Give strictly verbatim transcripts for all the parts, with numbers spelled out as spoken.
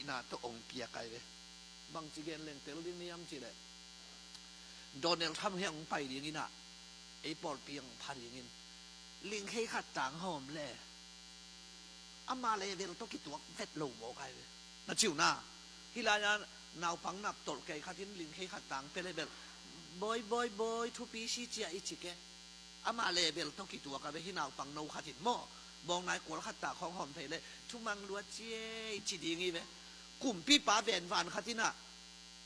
na tawh hong piak ai ve. Bangci gen leng tel ding ni hiam cih leh, Donald Trump hi hong pai ding in ah, ei pawlpi hong pha ding in, lingkhei khat tang hawm leh ama level tawh kituak vet lo mawk ai ve. Na ci uh na, hih lai-ah naupang nak tolh kei khat in lingkhei khat tang pia leh bel, "Bawi, bawi, bawi, thupi si cia," i ci kei. Ama level tawh kituak a ve. Hih naupang no khat in maw, bawng nai kual khat tak hong hawm thei leh, "Thumang lua cia," i ci ding hi ve. Kumpipa venvan khat in ah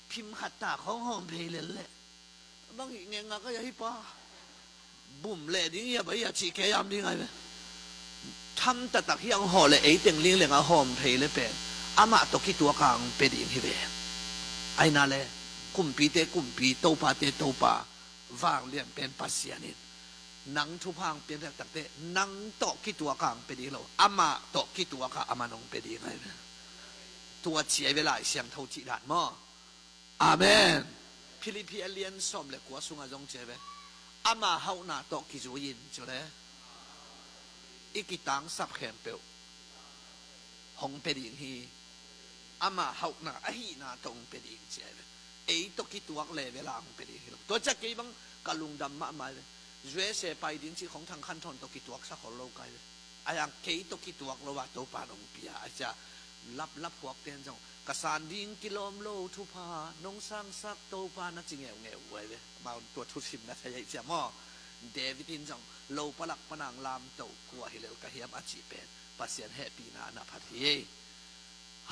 phim khat tak hong hawm thei lel leh, "Bang hih ngengak a hih pa, bum leh ding hi a, bai a," cih kei hiam ding ai ve. Tham taktak hi hong hawm leh, ei teng lingleng a hawm thei leh pen, amah tawh kituak a hong pia ding hi ve. Ahi na leh, kumpite Kumpi, topate Topa, vanglian pen Pasian in nang thupha hong piak taktak teh, nang tawh kituak a hong pia ding lo, amah tawh kituak a aman hong pia ding ai ve. Tua ci ai ve Lai Siangtho cih dan maw. Amen. Philippi a lian sawm leh kua sungah zong ci ai ve. Ama hauhna tawh kizui in, ci leh i kitangsak khempeuh hong pia ding hi. Ama hauhna, a hihna tawh hong pia ding, ci ai ve. Ei tawh kituak level a hong pia ding hi lo. Tua ciang kei bang ka lungdam mahmah ai ve. U S A pai ding cih khong Thang Khan Thawn tawh kituaksak khol lo ka hi ve. Ahi hang kei tawh kituak lo a Topa in hong pia. A cia laplap huakte in zong, "Ka san ding kilawm lo thupha nong sangsak Topa," na ci ngeungeu uh ai ve. Amau tua thusim na thei ahih ciang maw. David in zong, "Lo palak panang lamto kua hi lel ka hiam," a cih pen Pasian hehpihna na phat hi.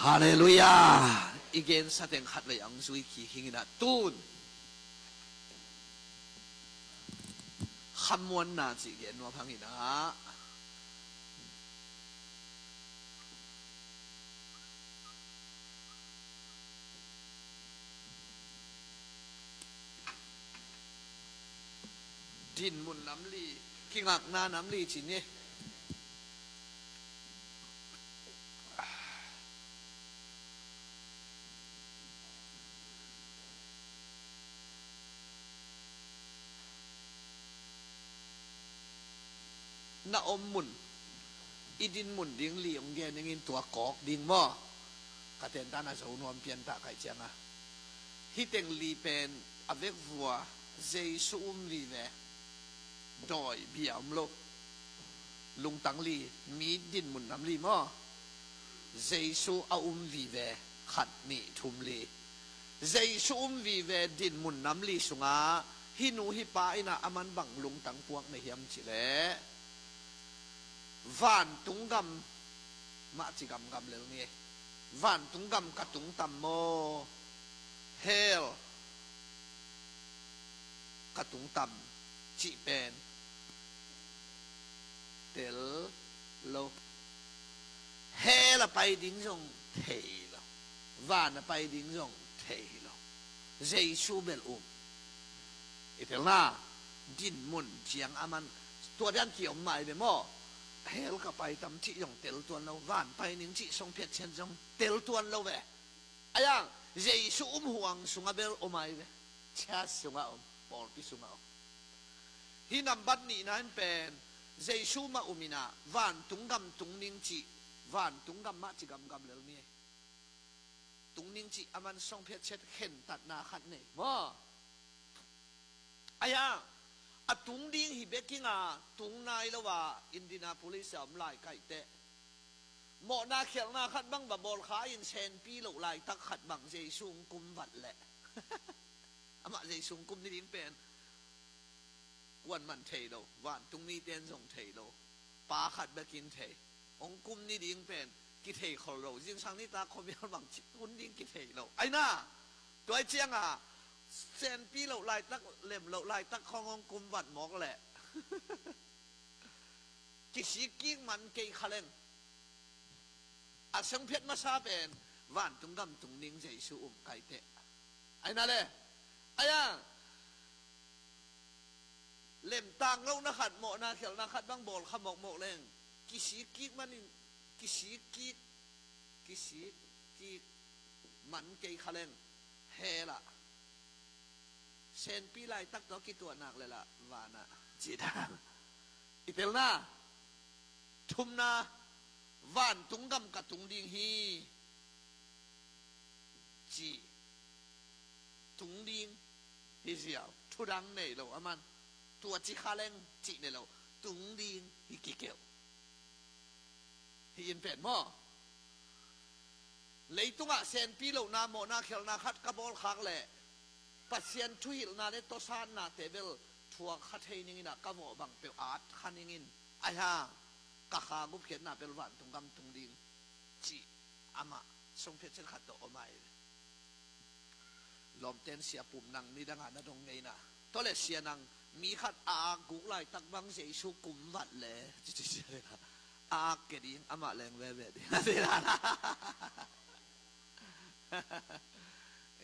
Halleluiah. I gensa teng khatvei hong zui kik ing in ah, tun khamuanna cih gen nuam hang in ah, dinmun nam li, kingakna nam li ci ni. Na om mun, i dinmun ding li hong gen ning in, tua kawk ding maw. Ka tentan a zo nuam pian ta ka hih ciang a, hih teng li pen a vekvua Jesu um vive, dawi bia om lo. Lungtang li, mi dinmun nam li maw. Jesu a um vive, khat, nih, thum, li. Jesu um vive dinmun nam li sungah hih nu hih pa in ah aman bang lungtang puak na hiam cih leh, vantung gam mah ci gamgam lel ni. Vantung gam ka tung tam maw, hell ka tung tam cih pen tel lo. Hell a pai ding zong thei lo, van a pai ding zong thei lo. Jesu bel um. I tel na, dinmun ciang aman tua dan kiom mai ve maw. Hell ka pai tam cih zong tel tuan lo, van pai ning cih song phiat cian zong tel tuan lo ve. Ahi hang Jesu um huang sungah bel om ai ve. Church sungah om, pawlpi sungah om. Hih nambat nihna in pen, Jesu mah um in ah, vantung gam tung ning cih, vantung gam mah ci gamgam lel ni. Tung ning cih aman song phiat ciat khentatna khat nei maw. Ahi hang a tung ding hi bek ing a, tung nai lo a Indianapolis a om lai ka hih teh, mawhna khialhna khat bang va bawl kha in senpi loh laitak khat bang Jesu hong kum vat leh, amah Jesu hong kum ni ding pen kuaman thei lo, vantung mite in zong thei lo, Pa khat bek in thei. Hong kum ni ding pen kithei khol lo. Zingsang nitak khuamial bang ci tun ding kithei lo. Ahi na, tua ahih ciang a, senpi loh laitak, lem loh laitak khong hong kum vat mawk leh kisik kik man kei kha leng, a song phiat masa pen vantung gam tung ding Jesu um ka hih teh. Ahi na leh, ahi hang lemtang lohna khat, mawhna khialhna khat bang bawl kha mawkmawk leng, kisik kik man in, kisik kik, kisik kik man kei kha leng, hell ah senpi laitak tawh kituah nak leh lah van ah ci dan. I tel na, thumna, vantung gam ka tung ding hi. ding hi ziau, thudang nei lo a man. Tua ci kha leng cih nei lo, tung ding hi kikeuh. Hi in pen maw? Leitungah senpi lohna, mawhna, khialhna khat ka bawl khak leh Pasian thuhilhna le tawsatnate bel thuak kha thei ning in ah ka vawh bang peuh at kha ning in, ahi hang ka kha gupkhiatna bel vantung gam tung ding cih amah sungphiat chet khat tawh om ai ve. Lawmten, sia Pum, nang nidangah na dong ngei na. Tua le sia, nang mi khat a ak guk laitak bang Jesu kum vat le, ci ci sia le na. A ak ke ding, amah leng veve ding.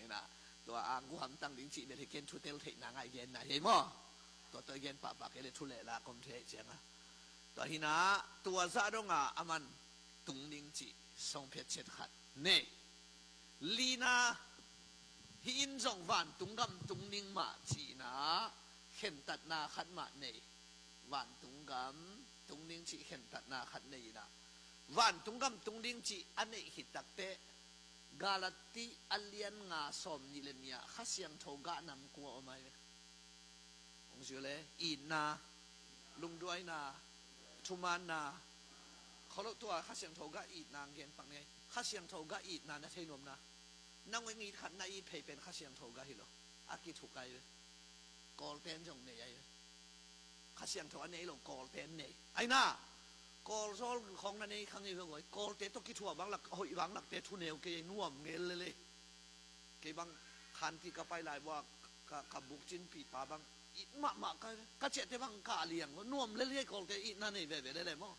Ina, tua a ak guk hamtang ding cih bel hi ken, thu tel theihna ngai genna hi maw. Tua tua gen pahpah kei le thu leh la kom thei ciang a. Tua hi na, tua zah dong a aman tung ding cih sungphiat chet khat nei. Lina, hih in zong vantung gam tung ning mah cihna khentatna khat mah nei. Vantung gam tung ning cih khentatna khat nei in ah, vantung gam tung ding cih a neih khit takteh Galati a lian nga sawm nih le nih ah Kha Siangtho gah nam kua om ai ve? Hong zui le, itna, lungduaina, thumaanna. Khollo tua Kha Siangtho gah itna ang gen pak ni ai. Kha Siangtho gah itna na thei nuam na. Nang hong it khat na it phei pen Kha Siangtho gah hi lo. A kithuk ai ve. Kawlten zong nei ai ve. Kha Siangtho a nei lo Kawlten nei. Ai na, Kawlzawl khawng na nei kha ngei ve guai. Kawlte tawh kithuah bang lak, hoih bang lakte thuneu kei nuam ngel lele. Kei bang khanti ka pai lai bua ka, ka bukcin pipa bang it mahmah ka, ka ciahte bang ka liang lo. Nuam lele Kawlte itna nei veve lele maw.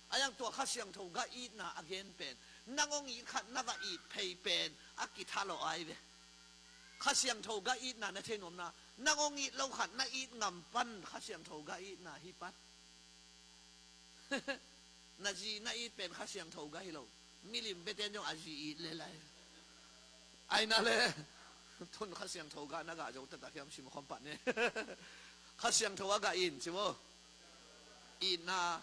Ai ang tua Kha Siangtho gah itna a gen pen, nang hong it khat na va it phei pen a kitha lo ai ve. Kha Siangtho gah itna na thei nuam na. Nang hong it lo khat na it ngam pan Kha Siangtho gah itna hi pan. Na zi na it pen Kha Siangtho gah hi lo. Milim beten zong a zi it le lai. Ai na le. Tun Kha Siangtho gah na gah zo taktak hiam sim khawm pan ne. Kha Siangtho a gah in ci maw. Itna,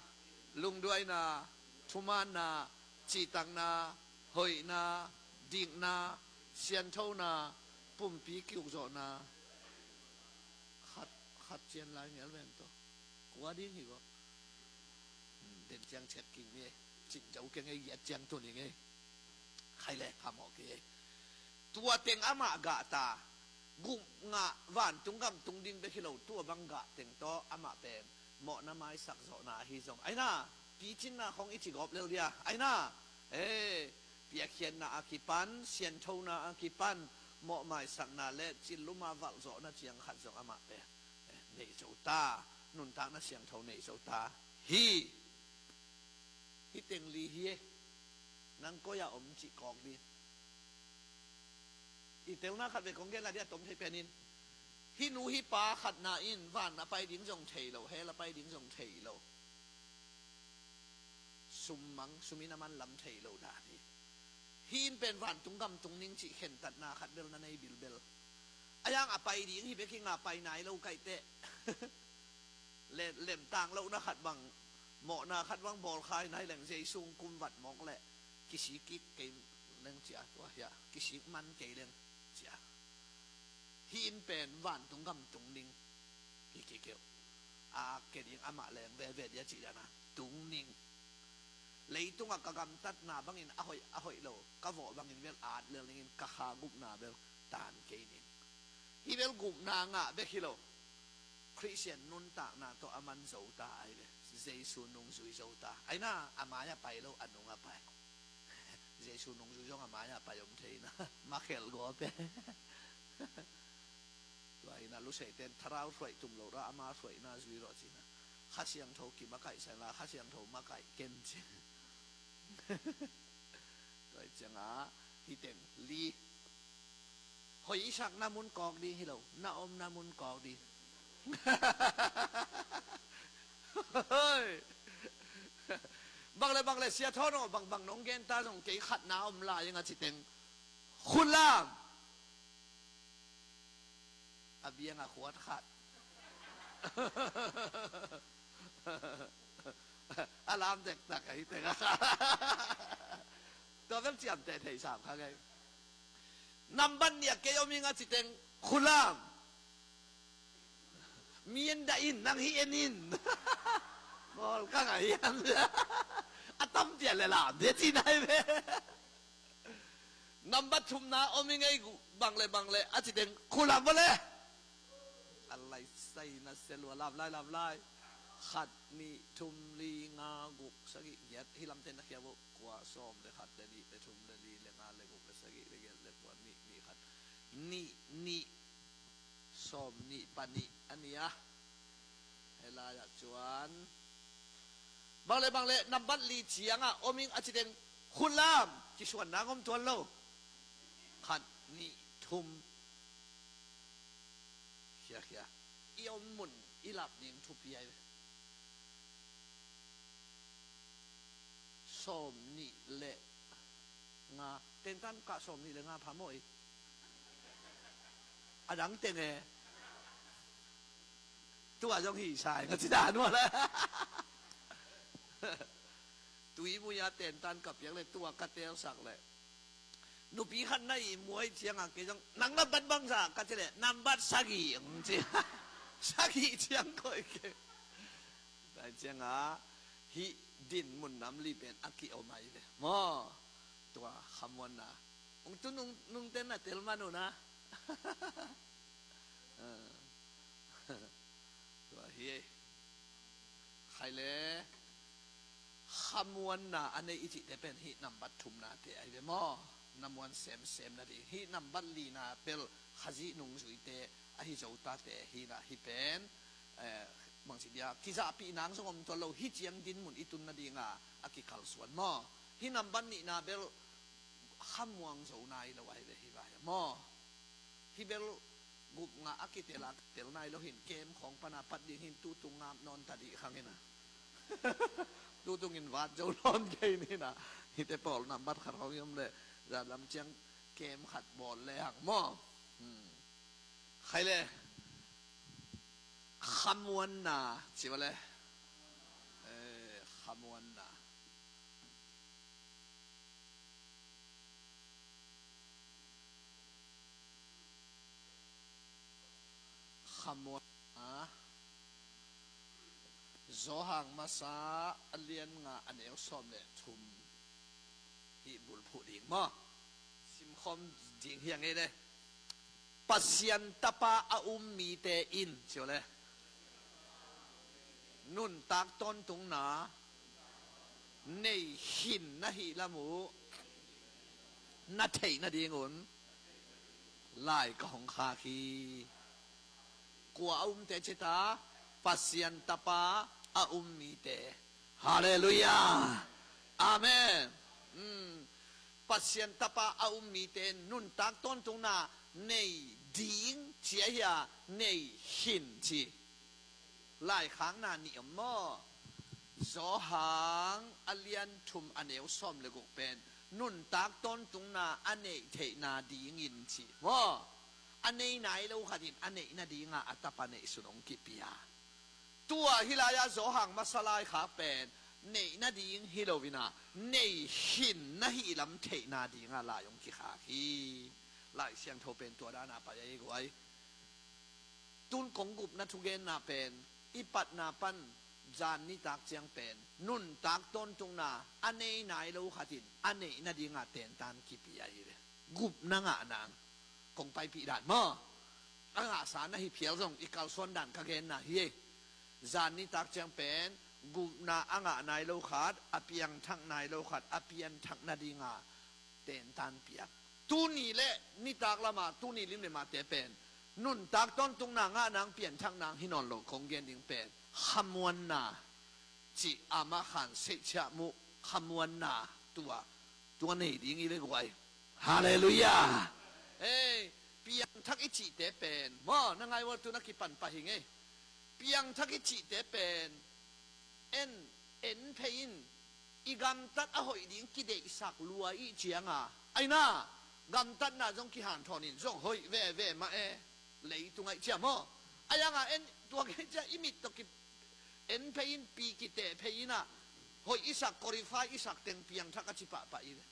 lungduaina, thumaanna, cihtakna, hoihna, dikna, sianthona, pumpi kiukzawhna. Khat, khat cian lai ngel ven tawh. Kua ding hi ko. Hmm, den ciang chet king ni ei. Cin zo keng ei, giat ciang tun ing ei. Khai le phamawh kei ei. Tua teng amah gah ta. Gupna, vantung gam tung ding bek hi lo, tua bang gah teng tawh amah pen mawhna maisak zawhna ahi zong, ai na, picinna khawng i ci gawp lel dia, ai na, eh, piakkhiatna a kipan, sianthona a kipan, mawh maisakna le cillum a valh zawhna ciang khat zong amah pen, eh, nei zo ta, nuntakna siangtho nei zo ta hi. Hih teng li hi e. Nang koi-ah om cih kawk ding. I telna khat ve kong gen lai ding a tom thei pen in, hih nu hih pa khatna in van a pai ding zong thei lo, hell a pai ding zong thei lo. Sum mang, sum in a man lam thei lo dan hi. Hih in pen vantung gam tung ning cih khentatna khat bel na nei bilbel. Ai ang a pai ding hi bek hi nga, pai nai lo kaih teh. Le, lemtang lohna khat bang, mawhna khat bang bawl khai nai leng Jesu kum vat mawk leh kisik kik kei leng cia, tua hia, kisik man kei leng cia. Hih in pen vantung gam tung ding hi kikeuh. A ak ke ding, amah leng veve dia cih dana tung ning. Leitungah ka gamtatna bangin a hoih, a hoih lo, ka vawh bangin vel at lel ningin ka kha gupna bel tan kei ning. Hi bel gupna ngah bek hi lo. Khristian nuntakna tawh a man zo ta ai ve. Jesu nungzui zo ta. Ai na, a mai-ah pai lo, a nungah pai. Jesu nungzui zong a mai-ah pai om thei na. Makhelh gawp e. Tua hi na, luseiten thlarau hruaih tum lo ra, ama hruaihna zui rawh ci na. Kha Siangtho kimakaih sa inla, Kha Siangtho makaih ken ci. Tua hi ciangah, hih teng li. Hoih i sakna mun kawk ding hi lo, na omna mun kawk ding. Hoi. Bang le bang le sia thawn aw, bang bang nong gen ta zong kei khatna om lai ing a ci teng. Khut lam. A biang a khuat khat. A lam dektak ahi teng a. Tua bel ciamteh thei sam kha ngei. Nambat nih ah kei om ing a ci teng, khulam. Mi en dah in, nang hih en in. Kawl ka ngah hiam? A tampi a le lam de ci nai ve. Nambat thumna om ing ei gu, bang le bang le a ci teng, khulam vua le. A lai sai na se lua, lam lai, lam lai. Khat, nih, thum, li, nga, guk, sagih, giat, hih lam ten na khia vo. Kua, sawm le khat le nih le thum le li le nga le guk le sagih le giat le kua, nih, nih khat, nih, nih, sawm nih, pa nih a ni a. Hih lai ah cuan bang le bang le nambat li ciang ah om ing a ci teng, khulam, kisuan nang om tuan lo. Khat, nih, thum. Khia, khia. I om mun i lap ding thupi ai ve. Sawm nih le nga. Tentan kah sawm nih le nga pha maw ei? A dang teng e. Tua zong hi sai nga ci dan ua le. Tui mui a tentan ka piak le tua ka telsak le. Nupi khat na ihmu ai ciang a kei zong, nang nambat bangzah ka ci le, nambat sagih ang ci. Sagih ciang koih kei. Tua ciang a, hih din mun nam li pen a kiom ai ve. Maw, tua khamuanna. Ong tu nung, nung ten na tel man uh na. Tua hi ei. Khai le. Khamuanna a nei i cihte pen hih nambat thumnate ahi ve maw? Na muan semsem nading. Hih nambat lina bel Khazih nungzuite ahi zo tate hi na hih pen, eh, bangci dia, kizahpih nang zong om tuan lo, hih ciang dinmun i tun nadinga a kikalsuan maw? Hih nambat nihna bel khamuang zo nai lo ahi ve hih vai maw? Hih bel gupna a kitel a, tel nai lo hin, kem khawng pana pat ding hin, tutung ngap nawn ta dih khang hi na. Tutungin vat zo nawn kei ni na. Hihte pawl nambat khat khawng i om le, zan lam ciang kem khat bawl le hang maw? Hmm. Khai le. Khamuanna ci va le. Eh, khamuanna. Khamuanna. Johan masa a lian nga a neu sawm le thum. Hih bulphuh ding maw? Simkhawm ding hi a ngei le. Pasian Tapa a um mite in, ci uh le, nuntak tawntungna nei khin na hih lam uh na theih nadingun lai ka hong khak hi. Kua a umte cita? Pasian Tapa a um mite. Halleluiah. Amen. Mm. Pasian Tapa a um mite nuntak tawntungna nei ding ci a hia, nei khin ci. Laikhakna nih om maw? Johan a lian thum a neu sawm le guk pen nuntak tawntungna a neih theihna dingin ci maw? A nei nai lo khat in a neih nadinga a tapa neihsun hong kipia. Tua hih lai-ah Johan masa laikhak pen neih nading hi lo-in ah, nei khin na hih lam theihna dingah lai hong kikhak hi. Lai Siangtho pen tua dan a pai ahi guai. Tun kong gupna thugenna pen i patna pan zan nitak ciang pen nuntak tawntungna a nei nai lo khat in a neih nadingah tentan kipia hi ve. Gupna ngah nang kong paipih dan maw? A ngahsa na hi phial zong i kalsuan dan ka genna hi ei. Zan nitak ciang pen gupna a ngah nai lo khat, a piangthak nai lo khat a pianthak nadinga tentan piak. Tuni le nitak lama tuni lim le mate pen nuntak tawntungna ngah nang pianthak nang hi nawn lo kong gen ding pen khamuanna cih amah khan seihciah muh khamuanna tua tua nei ding i le guai. Halleluiah. Ei, piangthak i cihte pen maw, na ngai ual tu na kipan pah hi ngei. Piangthak i cihte pen en, en phei in i gamtat a hoih ding kideihsak lua i cianga, aina gamtatna zong kihanthawn in zong hoih veve mah e. Leitung aih cia maw? Aianga en tua gei cia i mit tawh ki en phei in pi kiteh phei inah hoih i sak, qualify i sak teng piangthak a ci pahpah i ve.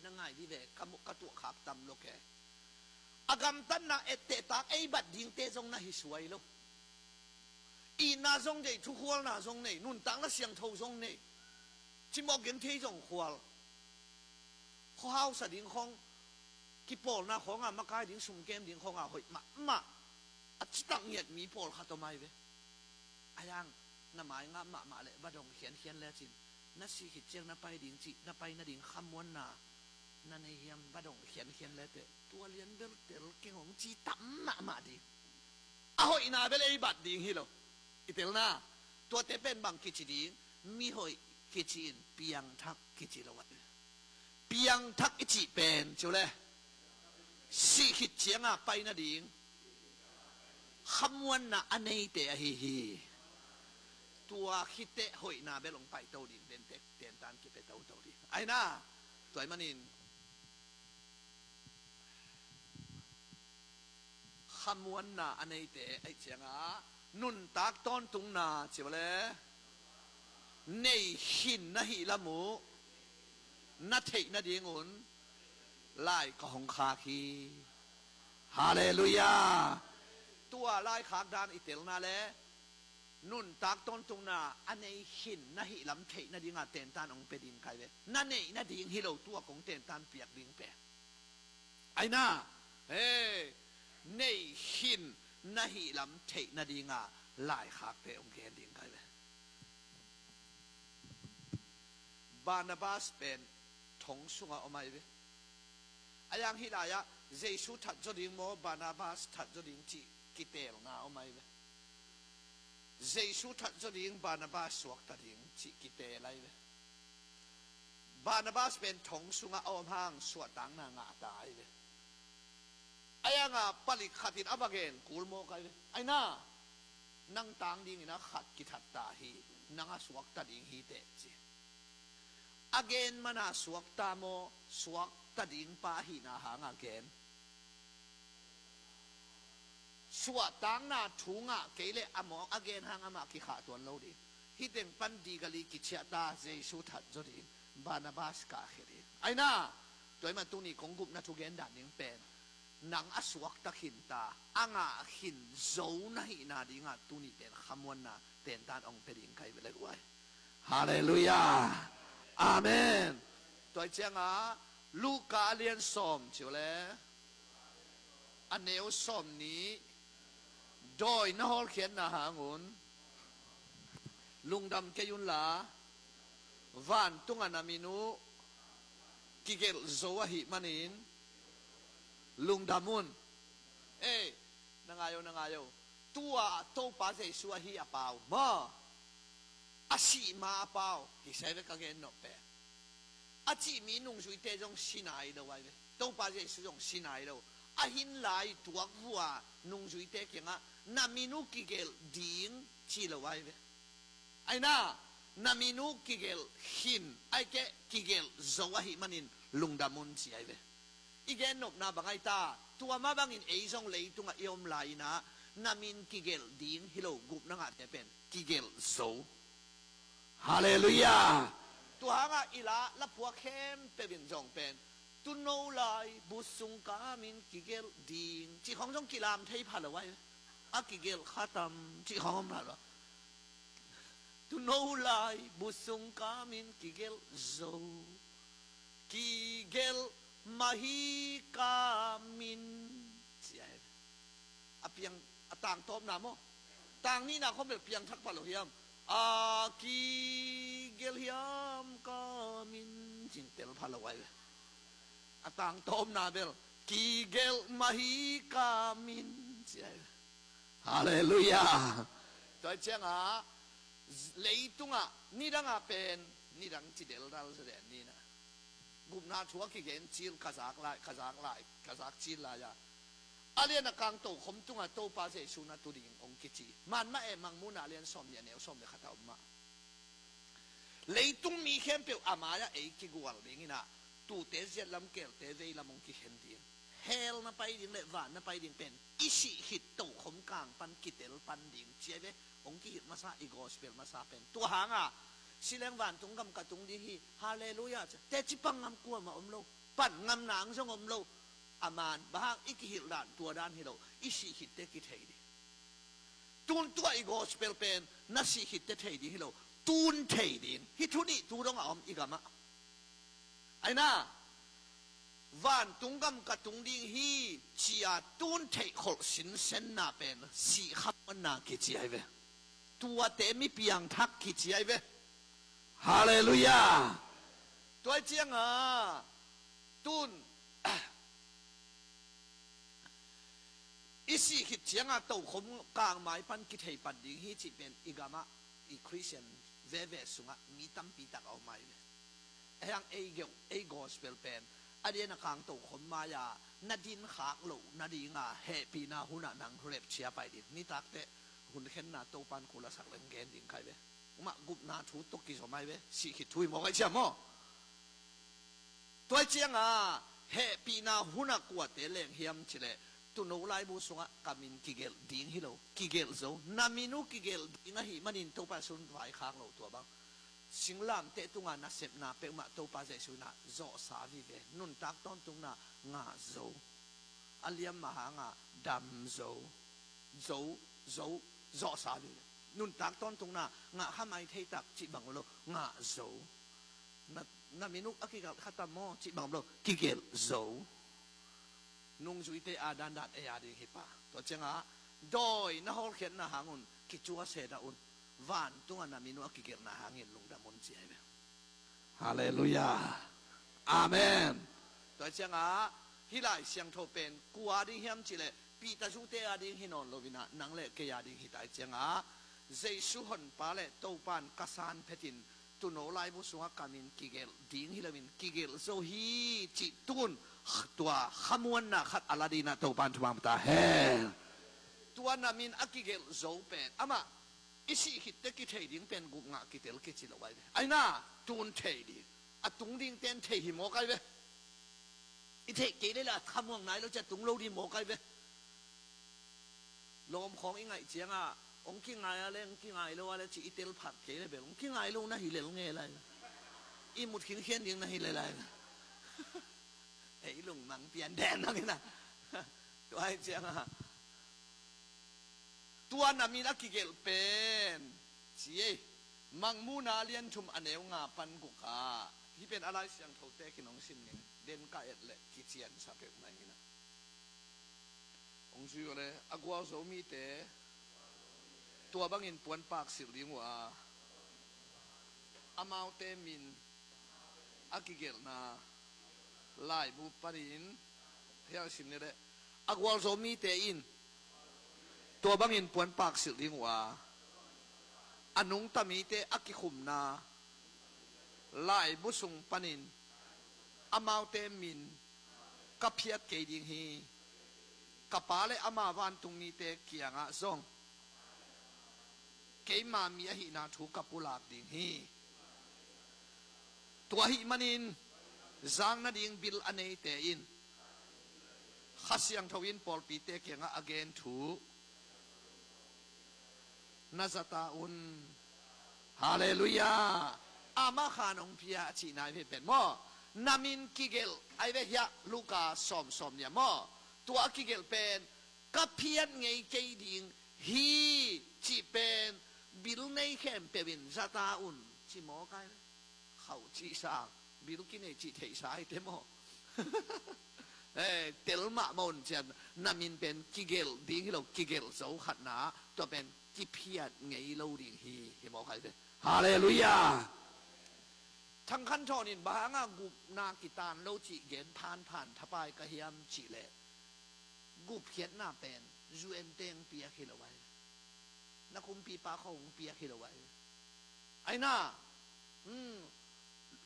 Na ngai dih ve, ka mu-, ka tuahkhak tam lo ke. A gamtatna ettehtak ei bat dingte zong na hi suai lo. Itna zong nei, thukhualna zong nei, nuntakna siangtho zong nei. Cimawh genthei zong khual. Khuahausa ding khawng, kipawlna khawnga makai ding, sumkem ding khawnga hoih mahmah. A citak ngiat mi pawlkhat om ai ve. A yang na mai ngah mahmah le va dong khiankhian lecin, na sih khit ciang na pai ding cih, na pai nading khamuanna na nei hiam, va dong khiankhian le teh, tua lian bel tel keng hong ci tam mahmah ding. A hoihna bel ei bat ding hi lo. I telna, tuate pen bang kici ding, mi hoih kici in piangthak kici lo ah. Piangthak i cih pen, ci uh le, sih khit cianga pai nading khamuanna a neite ahi hi. Tua khiteh hoihna bel hong paito ding, tentek tentan kipia toto ding. Aina, tua ahih manin khamuanna a neite ahih cianga nuntak tawntungna, ci uh le, nei khin na hih lam uh na theih nadingun lai ka hong khak hi. Halleluiah. Tua laikhak dan i telna le nuntak tawntungna a nei khin na hih lam theih nadinga tentan hong pia ding kai ve. Na neih nading hi lo, tua kong tentan piak ding pen. Aina, hei, nei khin na hih lam theih nadinga laikhakte hong gen ding kai ve. Barnabas pen thong sunga om ai ve. A yang hih lai-ah Jesu that zaw ding maw, Barnabas that zaw ding cih kiteelna om ai ve. Jesu that zaw ding, Barnabas suakta ding cih kiteel ai ve. Barnabas pen thong sungah a om hang suahtakna ngah ta ai ve. A yanga palik khatin a va gen kul mawk ai ve. Aina, nang tang dingin a khat kithat ta hi, nang a suakta ding hi teh, ci. A gen mana suakta maw, suakta ding pa ahihna hanga gen? Suahtakna thu ngah kei leh a mawk a gen hang amah kikhah tuan lo ding. Hih teng pan digali kiciahta, Jesu that zaw ding, Barnabas kahkhia ding. Aina, tua ahih man tuni kong gupna thugen dan ding pen, nang a suakta khinta, a ngah khin zo na hihna dinga tuni pen khamuanna tentan hong pia ding kai ve le guai. Halleluiah. Amen. Tua ahih cianga Luka a lian sawm, ci uh le, a neu sawm nih, dawi na hawlkhiatna hangun lungdam kei unla, vantunga na min uh kigelh zo ahih manin lungdam un. Ei, na ngai o, na ngai o. Tua Topa Jesu ahi a pau maw? A sih ma a pau, hi sai ve ka gen nop pen. A cih mi nungzuite zong si nai lo ai ve. Topa Jesu zong si nai lo. A hin lai tuak vua nungzuite kiangah na min uh kigelh ding ci lo ai ve. Aina, na min uh kigelh khin, ai keh kigelh zo ahih manin lungdam un ci ai ve. I gen nopna bang ai ta, tua mah bangin ei zong leitungah i om lai-inah na min kigelh ding hi lo, gupna ngahte pen kigelh zo. Halleluiah. Tua hangah i la, la phuak khempeuh in zong pen, tuuno lai busung ka min kigelh ding cih khawng zong kilam thei pha lo ai. A kigelh khatam cih khawng om pha lo. Tuuno lai busung ka min kigelh zo, kigelh mah hi ka min, ci ai. A piang, a tangtawpna maw? Tang nihna khawng bel piangthak pha lo hiam? A kigelh hiam ka min, cing tel pha lo ai ve. A tangtawpna bel kigelh mah hi ka min, ci ai ve. Halleluiah. Tua ciangah leitungah nidangah pen nidang ci deldal zaden nina. Gupna thu a kigen cil ka zak lai, ka zak lai, ka zak cil lai-a, a lian a kang tokhom tungah Topa Jesu na tu ding hong kici. Manmah e, Mangmuhna a lian sawm nih, a neu sawm le khat a om mah. Leitung mi khempeuh a mai-ah ei kigual dinginah, tuute ziatlam keelte veilam hong kikhen ding. Hell na pai ding le van na pai ding pen i sih khit tokhom kang pan kitel pan ding ci ai ve. Hong kihilh masa i gospel masa pen. Tua hanga si leng vantung gam ka tung ding hi, halleluiah, ci a, teci pang ngam kuamah om lo. Pan ngam nang zong om lo. A man, bang hang i kihilh dan tua dan hi lo. I sih khit teh kithei ding. Tun tua i gospel pen na sih khit teh thei ding hi lo. Tun thei ding. Hih thu nih tu dong a om i gam ah. Aina, vantung gam ka tung ding hi, ci-a tun theih kholh sinsenna pen sih khamuanna kici ai ve. Tuate mi piangthak kici ai ve. Halleluiah. Tua ciangin tun i sih khit ciangin tokhom kangmai pan kithei pan ding hi cih pen i gam ah i Khristian veve sungah mi tampi tak a om ai ve. Ahi hang ei geuh, ei gospel pen a diakin a kang tokhom mai-a na din khak loh nadinga hehpihna hunah nang rapture pai ding. Nitak teh hun khenna Topan kul a sak leng gen ding kai ve. Amah gupna thu tawh kizom ai ve. Sih khit thu hi mawk ai ciam maw? Tua ciangin hehpihna hunah kuate leng hiam cih leh, tuuno laibu sungah ka min kigelh ding hi lo, kigelh zo. Na min uh kigelh ding ahih manin Topa sun vaikhak lo tua bang. Singlamteh tungah nasepna peuhmah Topa Jesuh in ah zawhsa vive. Nuntak tawntungna ngah zo. A liam mah hangin dam zo. Zo, zo, zawhsa vive. Nuntak tawntungna ngah kha mai thei tak cih bang lo, ngah zo. Na, na min uh a kigelh kha tam maw cih bang lo, kigelh zo. Nungzuite a dandan ei a ding hi pah. Tua ciangin dawi na hawlkhiatna hang un kicuah se dah un. Vantungah na min uh a kigelhna hangin lungdam un ci ai ve. Halleluiah. Amen. Tua ciangin hih Lai Siangtho pen kua a ding hiam cih leh Peter zute a ding hi nawn lo in ah nang le kei a ding hi ta ai ciangin Jesuh Honpa le Topan ka san phetin tuuno laibu sungah ka min kigelh ding hi loin kigelh zo hi cih tun tua khamuanna khat a la ding in ah Topan thupha ta hen. Tua na min a kigelh zo pen amah i sih khit teh kithei ding pen gup ngah kitel kici lo ai ve. Aina, tun thei ding. A tung ding ten thei hi mawk ai ve. I theih kei leh la khamuang nai lo cia tung lo ding mawk ai ve. Lawm khawng i ngaih ciangin hong kingai a le hong kingai lo a le ci i tel phat kei leh bel hong kingai lo na hi lel nge lai. I mut khinkhian ding na hi lel lai. Ei lungmang pian den nang ina. Tua hi ciangin tua na min a kigelh pen ci ei. Mangmuhna a lian thum a neu nga pan guk ah hih pen a Lai Siangthote kinong sim ning den ka et leh kiciansa peuhmah ing ina. Hong zui uh le a gualzo mite tua bangin puanpak silh ding uh a, amaute min a kigelhna laibu panin hiang sim ni le a gualzo mite in tua bangin puanpak silh ding uh a, a nungta mite a kikhumna laibu sung panin amaute min ka phiat kei ding hi. Ka Pa le ama vantungmite kiangah zong keima mi ahihna thu ka pulak ding hi. Tua ahih manin zang nading bil a neite in Kha Siangtho in pawlpite kiangah a gen thu na za ta un. Halleluiah. Amah khan hong pia a cihna hi pen maw? Na min kigelh ai ve hiah Luka sawm sawm nih ah maw? Tua a kigelh pen ka phiat ngei kei ding hi cih pen bil nei khempeuh in za ta un ci mawk ai ve. Khauh cihsa, bil kinei cih theihsa hi te maw? Eh, tel mahmah un cian na min pen kigelh ding hi lo, kigelh zo khatna tua pen kiphiat ngei lo ding hi, hi mawk ai ve. Halleluiah. Thang Khan Thawn in bang hanga gupna kitan lo cih gen phanphan thapai ka hiam cih leh gupkhiatna pen U N te hong piak hi lo ai. Na kumpipa khawng hong piak hi lo ai. Aina, hmm,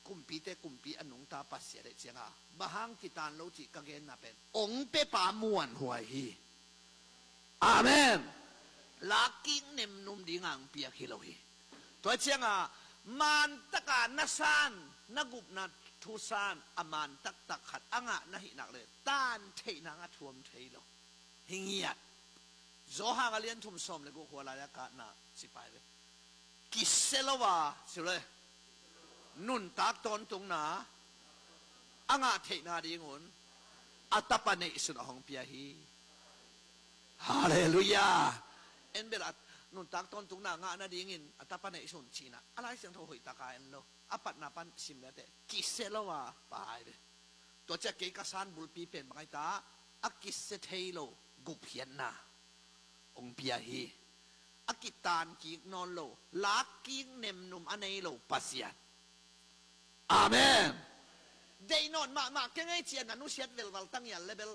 kumpite kumpi a nungta Pasian leh cianga bang hang kitan lo cih ka genna pen hong pepa muanhuai hi. Amen. Lakkik nemnum dinga hong piak hi lo hi. Tua cianga man taka na san, na gupna thu san a man taktak khat a ngah na hih nak leh tan theihna a thuam thei lo. Hi ngiat. Johan a lian thum sawm le guk hua lai a katna cipai ve. Kisia lo a, si le. Nuntak tawntungna. a ngah theihna dingun a tapa neihsun a hong pia hi. Halleluiah. En bel a nuntak tawntungna ngah nadingin a tapa neihsun cihna a Lai Siangtho hoihtaka en lo. A patna pan sim liate kisia lo a pai ve. Tua ciah kei ka san bulpi pen bang ahi ta, a kisia thei lo gupkhiatna hong pia hi. A kitan kik nawn lo, lak kik nemnum a nei lo Pasian. Amen. Deih nawn mahmah kei ngei cia na nusiat velval tangial le bel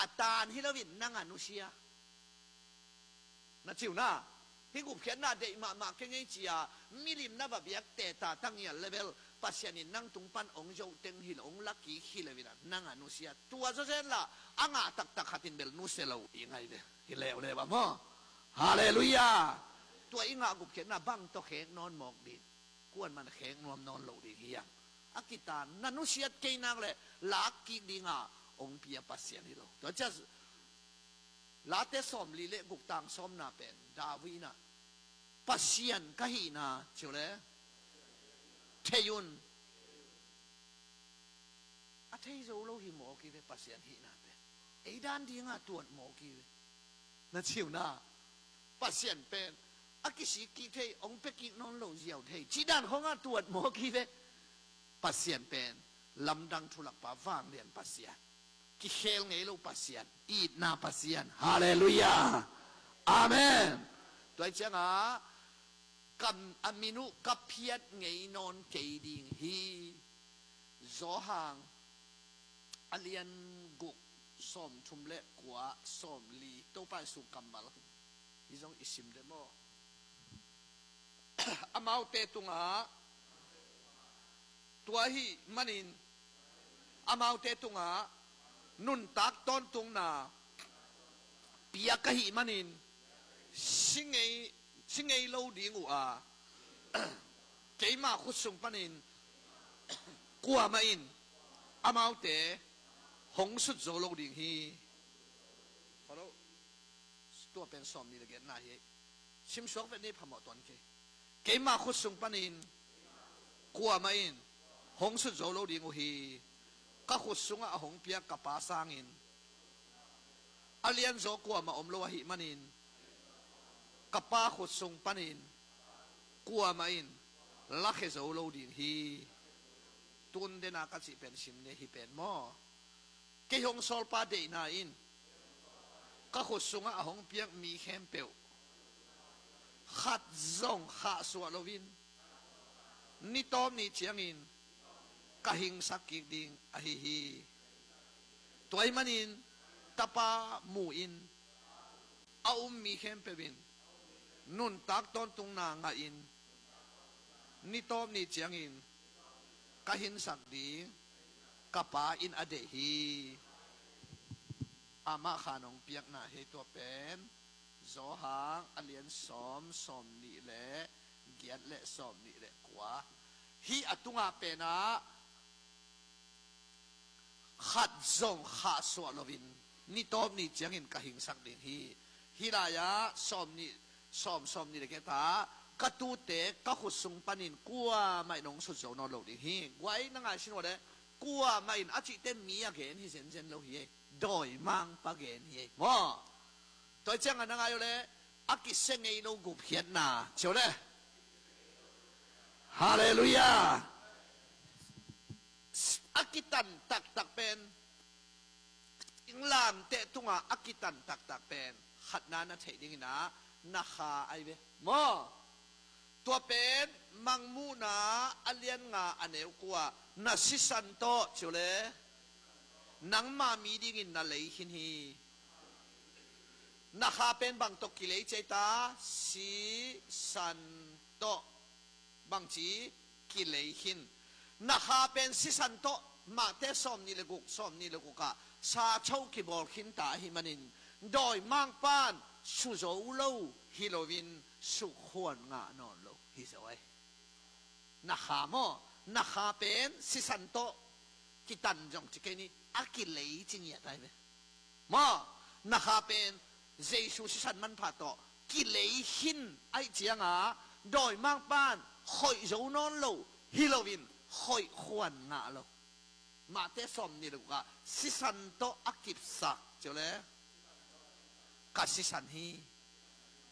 a tan hi loin nang a nusia. Na ciu na, hih gupkhiatna deih mahmah kei ngei cia milim na va biak teta tangial le bel Pasian in nang tung pan hong zoh teng hi lo, hong la kik hi lo in a nang a nusia. Tua zawzen la a ngah taktak khat in bel nusia lo i ngai ve. Hi leuleu a maw. Halleluiah. Tua i ngah gupkhiatna bang tawh khek nawn mawk ding, kuaman khek nuam nawn lo ding hi hang. A kitan na nusiat kei nak le lak kik dinga hong pia Pasian hi lo. Tua ciah Late sawmli le guk tang sawmna pen David in a, Pasian ka hihna ciu le thei un. A thei zo lo hi mawk hi ve Pasian hihna pen. Ei dan dinga tuat mawk hi ve. Na ciu na, Pasian pen a kisik kik thei, hong pia kik nawn lo ziau thei, ci dan khawngah tuat mawk hi ve. Pasian pen lamdang thulakpa, vanglian Pasian, kikhel ngei lo Pasian, itna Pasian. Halleluiah. Amen. Tua hi ciangah kam a min uh ka phiat ngei nawn kei ding hi. Johan a lian guk, sawmthum le kua, sawmli, Topa Jesu kammal. Hi zong i sim de maw? Amaute tungah tua ahih manin, amaute tungah nuntak tawntungna piak ahih manin, si ngei, si ngei lo ding uh a, keima khutsung panin kuamah in amaute hong sut zo lo ding hi. Hello. Tua pen sawmnih le giatna hi. Simsuak vet ni phamawh tuan kei. Keima khutsung panin kuamah in hong sut zo lo ding uh hi. Ka khut sungah a hong piak ka Pa sangin a lianzaw kuamah om lo ahih manin, ka Pa khutsung panin kuamah in lakhia zo lo ding hi. Tun dena ka cih pen sim ni hi pen maw? Kei hong sawlpa deihna in ka khut sungah a hong piak mi khempeuh khat zong khahsuah loin ni tawp ni ciangin ka hingsak kik ding ahi hi. Tua ahih manin Tapa mu-in a um mi khempeuh in nuntak tawntungna ngahin ni tawp ni ciangin ka hingsak ding ka Pa in a deih hi. Amah khan hong piakna hi. Tua pen Johan a lian sawm, sawmnih le giat le sawmnih le kua. Hih a tungah penah khat zong khahsuah loin ni tawp ni ciangin ka hingsak ding hi. Hih lai-ah sawmnih, sawm, sawmnih le giat ah ka tute ka khut sung panin kuamah in hong sut zo nawn lo ding hi. Guai na ngaihsun uh leh, kuamah in a cihte mi a gen hi zenzen lo hi ei. Dawimangpa gen hi ei maw? Tua hi ciangah na ngai uh leh a kisia ngei lo gupkhiatna ci uh leh. Halleluiah. A kitan taktak pen, lamte tungah a kitan taktak pen khatna na theih dingin ah na kha ahi ve maw? Tua pen Mangmuhna a lian nga a neu kua, na sisan tawh ci uh leh nangma mi dingin na lei khin hi. Na kha pen bang tawh kilei ci ei ta? Sisan tawh. Bangci? Kilei khin. Na kha pen sisan tawh. Mate sawmnih le guk, sawmnih le guk ah sa cho kibawl khin ta ahih manin dawimangpan su zo lo hi loin sukhuan ngah nawn lo hi zo ei. Na kha maw? Na kha pen sisan tawh kitan zong ci kei ni, a kilei ci ngiat ahi ve. Maw, na kha pen Jesu sisan manpha tawh kilei khin ahih ciangah dawimangpan khoih zo nawn lo hi loin khoih khuan ngah lo. Mate sawm nih le guk ah sisan tawh a kipsak, ciu le, ka sisan hi.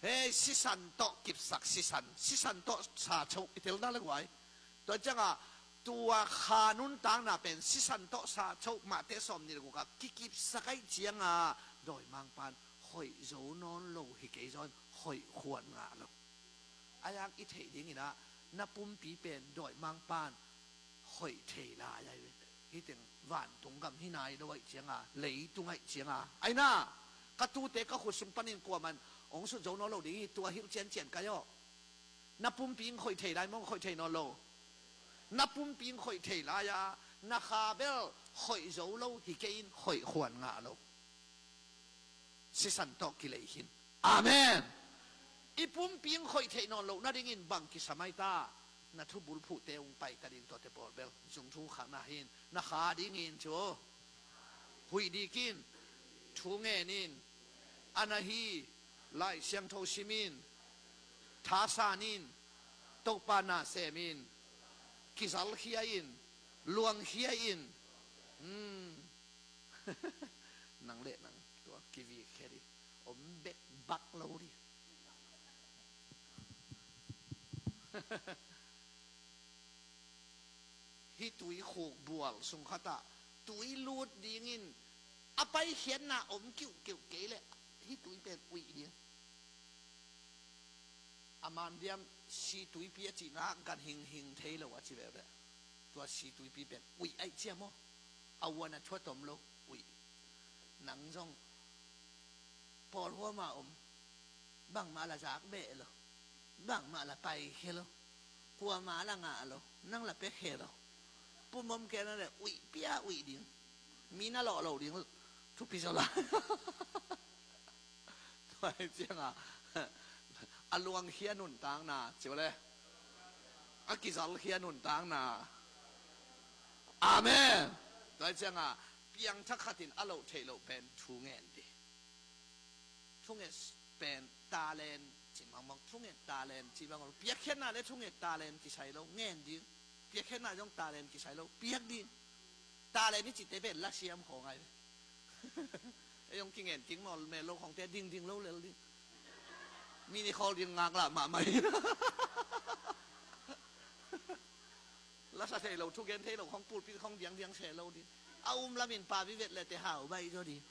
Hei, sisan tawh kipsak sisan, sisan tawh sa choh i tel na le guai. Tua ciangah tua kha nuntakna pen sisan tawh sa choh, Mate sawm nih le guk ah kikipsak ahih ciangah dawimangpa'n hoih zo nawn lo hi kei zaw in hoih khuan ngah lo. A yang i theih dingin ah na pumpi pen dawimangpa'n hoih thei lai ahi ve. Hih teng vantung gam hi nai lo ahih cianga, leitung ahih cianga, aina, ka tute ka khut sung panin kuaman hong sut zo nawn lo ding hi. Tua hilh ciancian kai aw. Na pumpi in hoih thei lai maw, hoih thei nawn lo? Na pumpi in hoih thei lai a, na kha bel hoih zo lo hi kei in hoih khuan ngah lo. Sisan tawh kilei khin. Amen. I pumpi in hoih theih nawn loh nadingin bang kisam ai ta? Na thubulphuhte hong paita ding, tuate pawl bel zung thu khakna hin, na kha dingin cu huih dik in, thu ngen in, a na hi Lai Siangtho sim in, thasan in, Topa na sem in, kizalkhia in, luangkhia in. Hmm. Nang le nang tua kivik khe di, om bek bak lo di. Hih tui khuk bual sung khatah tui lut dingin a paikhiatna om kiuhkeuh kei leh hih tui pen uih ding. A man diam, si tuipi a cihna gan hinghing thei lo a ci veve. Tua si tuipi pen uih aih cia maw? A uan a thuat om lo, uih. Nang zong pawl huama om, bangmah la zak beh lo, bangmah la paikhia lo, kuama la ngah lo, nang la pekhe lo. Pum om kei na le uih pia uih ding. Mi na lawh lo ding, thupi zaw lai. Tua hi cianga a luangkhia nuntakna, ciu le, a kizalkhia nuntakna. Amen. Tua hi cianga piangthak khatin a loh theih loh pen thu ngen di. Thunget pen talent ci mangmang, thunget talent ci mangmang. Piakkhiatna le thunget talent kisai lo, ngen ding. Piakkhiatna zong talent kisai lo, piak ding. Talent i cihte pen lasiam khawng ai. Ei zong kingen king maw, mel lo khawngte dingding lo lel ding. Mi ni khawl ding ngaklah mahmah hi. Lasa thei lo, thugen thei lo khawng pulpit khawng diangdiang se lo ding. A um lamin pa vivet le te hau baih zaw ding.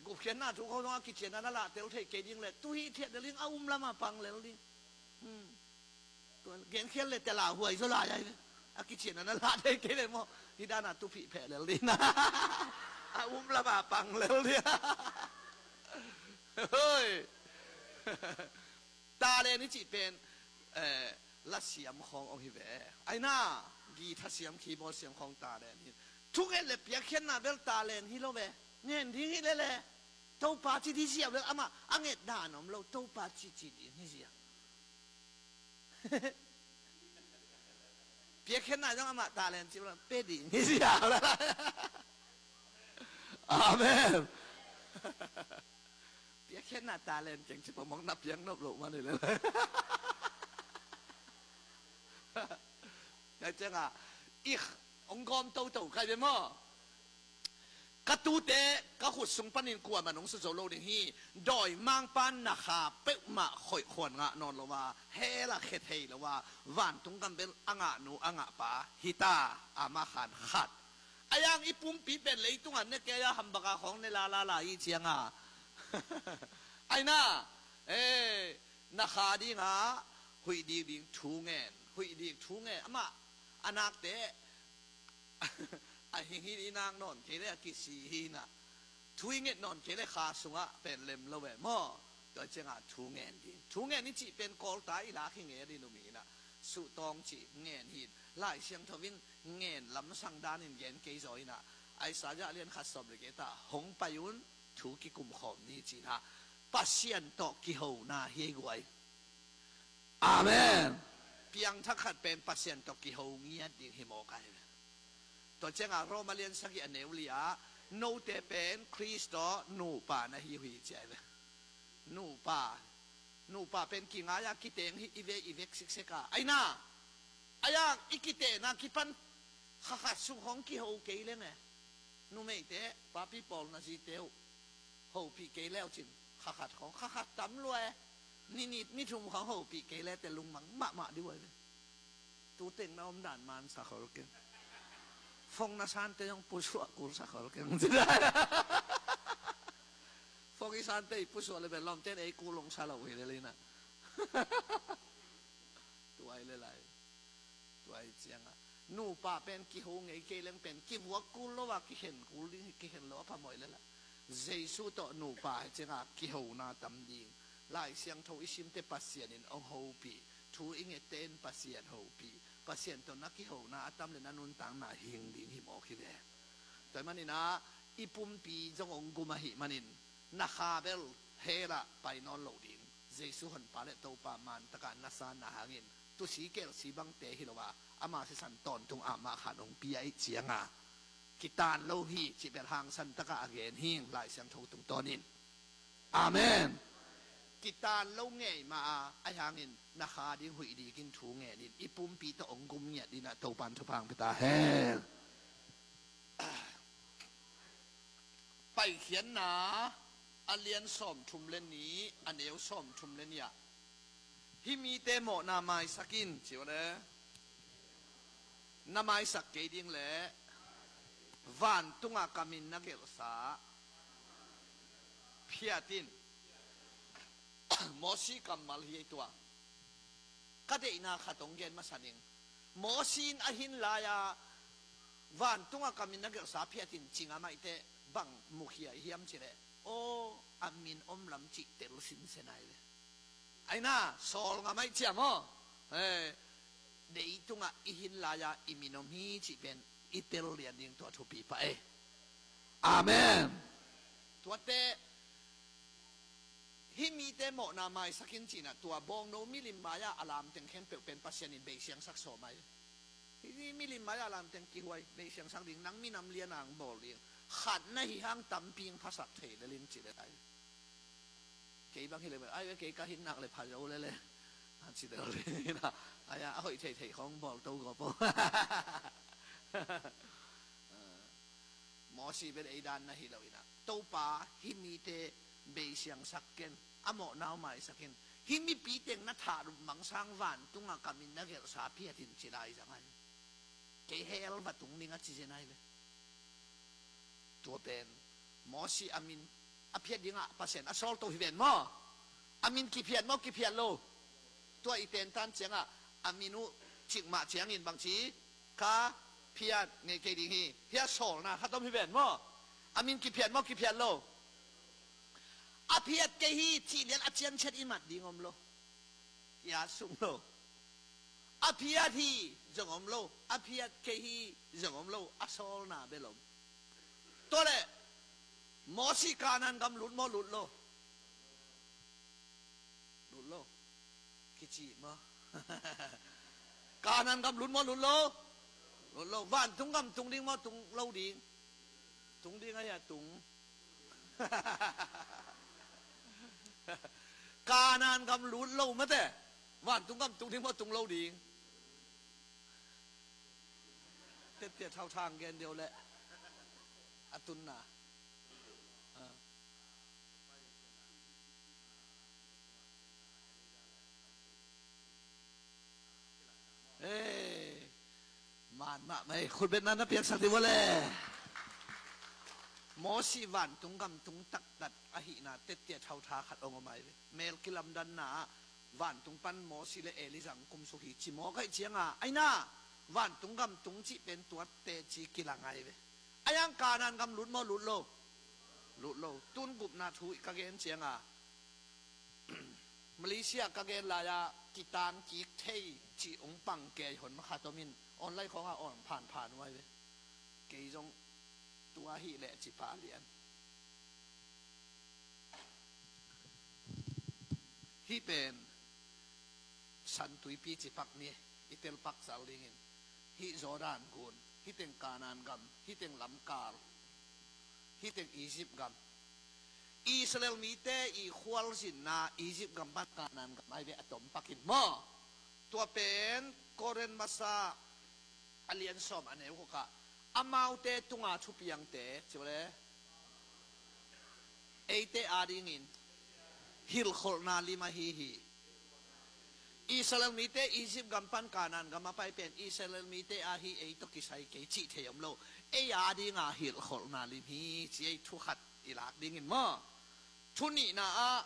Gupkhiatna thu khawng zong a kician a na lah tel thei kei ding le, tu hi thiat lel ding, a um lama pang lel ding. Hmm. Tua genkhial le te lah huai zaw lai ai ve. A kician a na lah thei kei le maw, hi dana tu phih pheh lel ding. A um lama pang lel ding. Hoi. Talent i cih pen, eh, lasiam khawng ong hi ve. Aina, guitar siam, keyboard siam khawng talent hi. Thunget le piakkhiatna bel talent hi lo ve. Ngen ding hi lele. Topa ci ding zia bel amah a nget dan om lo. Topa ci ci ding hi zia. Piakkhiatna zong amah talent ci bel pe ding hi zia. Amen. Piakkhiatna talent keng ci pamawk na piak nop loh man hi le. Ngai cianga, ik, ong gawm toto kai ve maw? Ka tute, ka khut sung panin kuaman ong sut zo lo ding hi. Dawimangpa na kha peuhmah khoih khuan ngah nawn lo a, hell ah khe thei lo a, vantung gam bel a ngah nu a ngah pa hi ta, ama khan khat. A yang i pumpi pen leitung an ne kei a, hambaka khawng ne lala lai i cianga. Aina, eh, na kha dinga huih dik ding thu ngen, huih dik thu ngen, amah a nakte a hing hi i nak nawn kei le a kisi hi na. Thu i nget nawn kei le kha sungah pen lem lo ve maw? Tua ciangah thu ngen ding. Thu ngen i cih pen kawlta i lak hi nge ding um hi na. Suhtawng cih ngen hi. Lai Siangtho in ngen lamsang danin gen kei zaw hi na. Isaiah lian khat sawm le giat ah hong pai un, thu kikum khawm ni ci na. Pasian tawh kihona hi ei guai. Amen. Piangthak khat pen Pasian tawh kiho ngiat ding hi mawk ahi ve. Tua ciangah Roma lian sagih a neu li ah, note pen Khrist tawh nupa na hi uh hi ci ahi ve. Nupa, nupa pen kingai a kiteng hi i ve i vek siksek a. Aina, a yang i kitehna kipan Kha khat sung khawng kiho kei leng e. Numeite, papi pawl na zite uh hopih kei leucin, kha khat khawng, kha khat tam lua e. Ni nih ni thum khawng hopih kei le te lungmang mahmah dih uh ahi ve. Tuteng na omdan man sa khol keng. Fong na sante zong pusuah kul sa khol keng. Fong i sante i pusuah le ben lawmten ei kul hong sa lo uh hi le lina. Tua hi le lai. Tua hi cianga nupa pen kiho ngei kei leng pen kivuak kul lo a, kikhen kul ding hi, kikhen lo a phamawh le la. Jesu tawh nupa hi cianga kihona tam ding. Lai Siangtho i simte Pasian in hong hopih, thu i ngette in Pasian hopih, Pasian tawh na kihona a tam le na nuntakna hing ding hi mawk hi ve. Tua hi maninah i pumpi zong hong gum ahih manin na kha bel hell ah pai nawn lo ding. Jesu honpa le Topa mantakah na sanna hangin tusi kelsi bangte hi lo a, ama sisan tawntung amah khan hong pia ih cianga kitaan lo hi cih bel hangsan takah a gen hing Lai Siangtho tungtawnin. Amen. Kitaan lo ngei ma a, ahi hangin na kha ding huih dikin thu ngenin i pumpi tawh hong gum ngiat dinah Topan thupha hong pia ta hen. Paikhiatna a lian sawmthum le nih, a neu sawmthum le nih ah, hih mite mawhna maisak in, ci uh le, na maisak kei ding le vantungah ka min na gelhsa phiat in. Mosi kammal hi ei tua. Ka deihna khat hong gen masa ning. Mosi in a hin lai-a vantungah ka min na gelhsa phiat in ci ngam ahih teh bang mukhia i hiam cih leh, aw, a min om lam cih tel sinsen ahi ve. Aina, sawl ngam ahih ciang aw, eh, deih tungah i hin lai-a i min om hi cih pen i tel lian ding tua thupi pah e. Amen. Tuate hih mite mawhna maisak in cinah tua bawngno milim mai-ah a lamteng khempeuh pen Pasian in beisiangsak sawm ahi. Hih milim mai-ah a lamteng kihuai, beisiangsak ding, nang minam lian ang bawl ding. Khat na hi hang tampi ang phasak thei le ling ci le lai. Kei bang hi le bel, ai ve kei ka hin nak le pha zo le le. A ci del le na. Ai a hoih thei thei khong bawl to go po. Mosi bel ei dan na hi lo inah, Topa, hih mite beisiangsak ken, a mawhna uh maisak in, hih mipi teng na thah lup mangsang vantungah ka min na gelhsa phiat in ci lai zang ahi. Kei hell va tung ning a ci zen ahi ve. Tua pen Mosi a min a phiat dingah Pasian a sawl to hi ven maw? A min kiphiat maw, kiphiat lo? Tua i tentan ciangah a min uh cikmah ciangin bangci ka phiat ngei kei ding hi. Hia sawlna khat om hi ven maw? A min kiphiat maw, kiphiat lo? A phiat kei hi cih lian a cianciat i mat ding om lo. Kia sung lo. A phiat hi zong om lo, a phiat kei hi zong om lo, a sawlna bel om. Tua leh Mosi Kanaan gam lut maw, lut lo? Lut lo. Kici maw? Kanaan gam lut maw, lut lo? Lut lo. Vantung gam tung ding maw, tung lo ding? Tung ding ahi a tung. Kanaan gam lut lo mate. Vantung gam tung ding maw, tung lo ding? Tette thauthang gen deuh leh a tunna. Ei, man mahmah ei, khutbetna na piaksak dih vua le. Mosi vantung gam tung taktak ahihna tette thautha khat ong om ai ve. Mel kilamdanna ah vantung pan Mosi le Elijah ong kumsuk hi ci mawk aih cianga, aina vantung gam tung cih pen tuatte ci kilang ai ve. Aiang Kanaan gam lut maw, lut lo? Lut lo. Tun gupna thu ka gen cianga Malaysia ka gen lai-a kitan kik thei cih ong pang kei hon makhat om in online khawngah ong phanphan uh ai ve. Kei zong tua hi leh ci pah lian. Hih pen San Tuipi ci pak ni, i tel pak sal dingin. Hih Jordan gun, hih teng Kanaan gam, hih teng lamkal, hih teng Egypt gam. Israel mite i khualzinna Egypt gam pan Kanaan gam ai ve a tom pakin maw? Tua pen Korin masa A lian sawm a neu kua kah, amaute tunga thupiangte, ci le, eite adingin hilhkholhna lim ahi hi. Israel mite Egypt gam pan Kanaan gam a pai pen Israel mite ahi, ei tawh kisai kei cih thei om lo. Ei adinga hilhkholhna lim hi, ci ei thu khat i lak dingin maw. Thu nihna ah,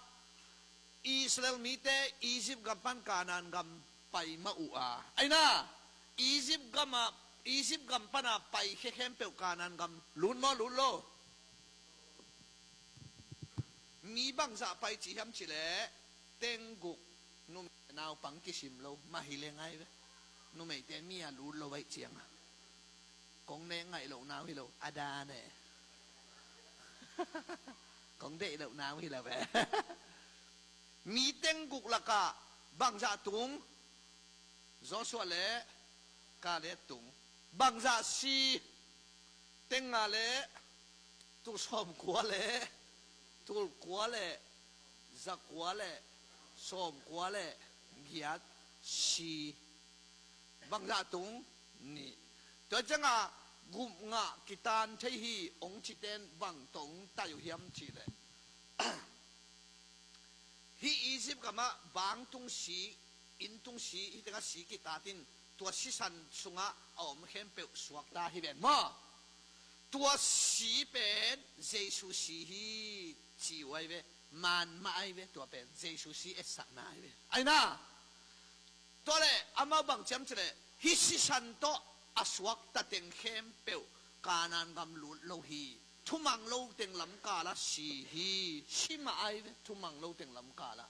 Israel mite Egypt gam pan Kanaan gam pai mah uh a, aina, Egypt gam ah, Egypt gam pana pai khe khempeuh Kanaan gam lut maw, lut lo? Mi bangzah pai ci hiam cih leh, tengguk, numei naupang kisim lo mah hi leng ai ve. Numeite mi a lut lo aih cianga kong nek ngaih loh nau hi lo, a dan e. Kong deih loh nau hi lo ve. Mi tengguk lakah bangzah tung? Joshua le Kaleb tung. Bangzah si? Tenga le tul sawmkua le, tul kua le, zakua le, sawmkua le giat, si. Bangzah tung? Nih. Tua cianga gupna kitan thei hi, ong citen bang tawh ong tai uh hiam cih leh, hih Egypt gamah bang tung si, inn tung si, hih tengah si kitatin tua sisan sungah a om khempeuh suakta hi ven maw. Tua si pen Jesu si hi, ci uh ai ve. Man mah ai ve, tua pen Jesu si etsakna ai ve. Aina, tua le amau bang ciam cih leh, hih sisan tawh a suakta teng khempeuh Kanaan gam lut lo hi. Thumang lo teng lamkala si hi, si mah ai ve, thumang lo teng lamkala.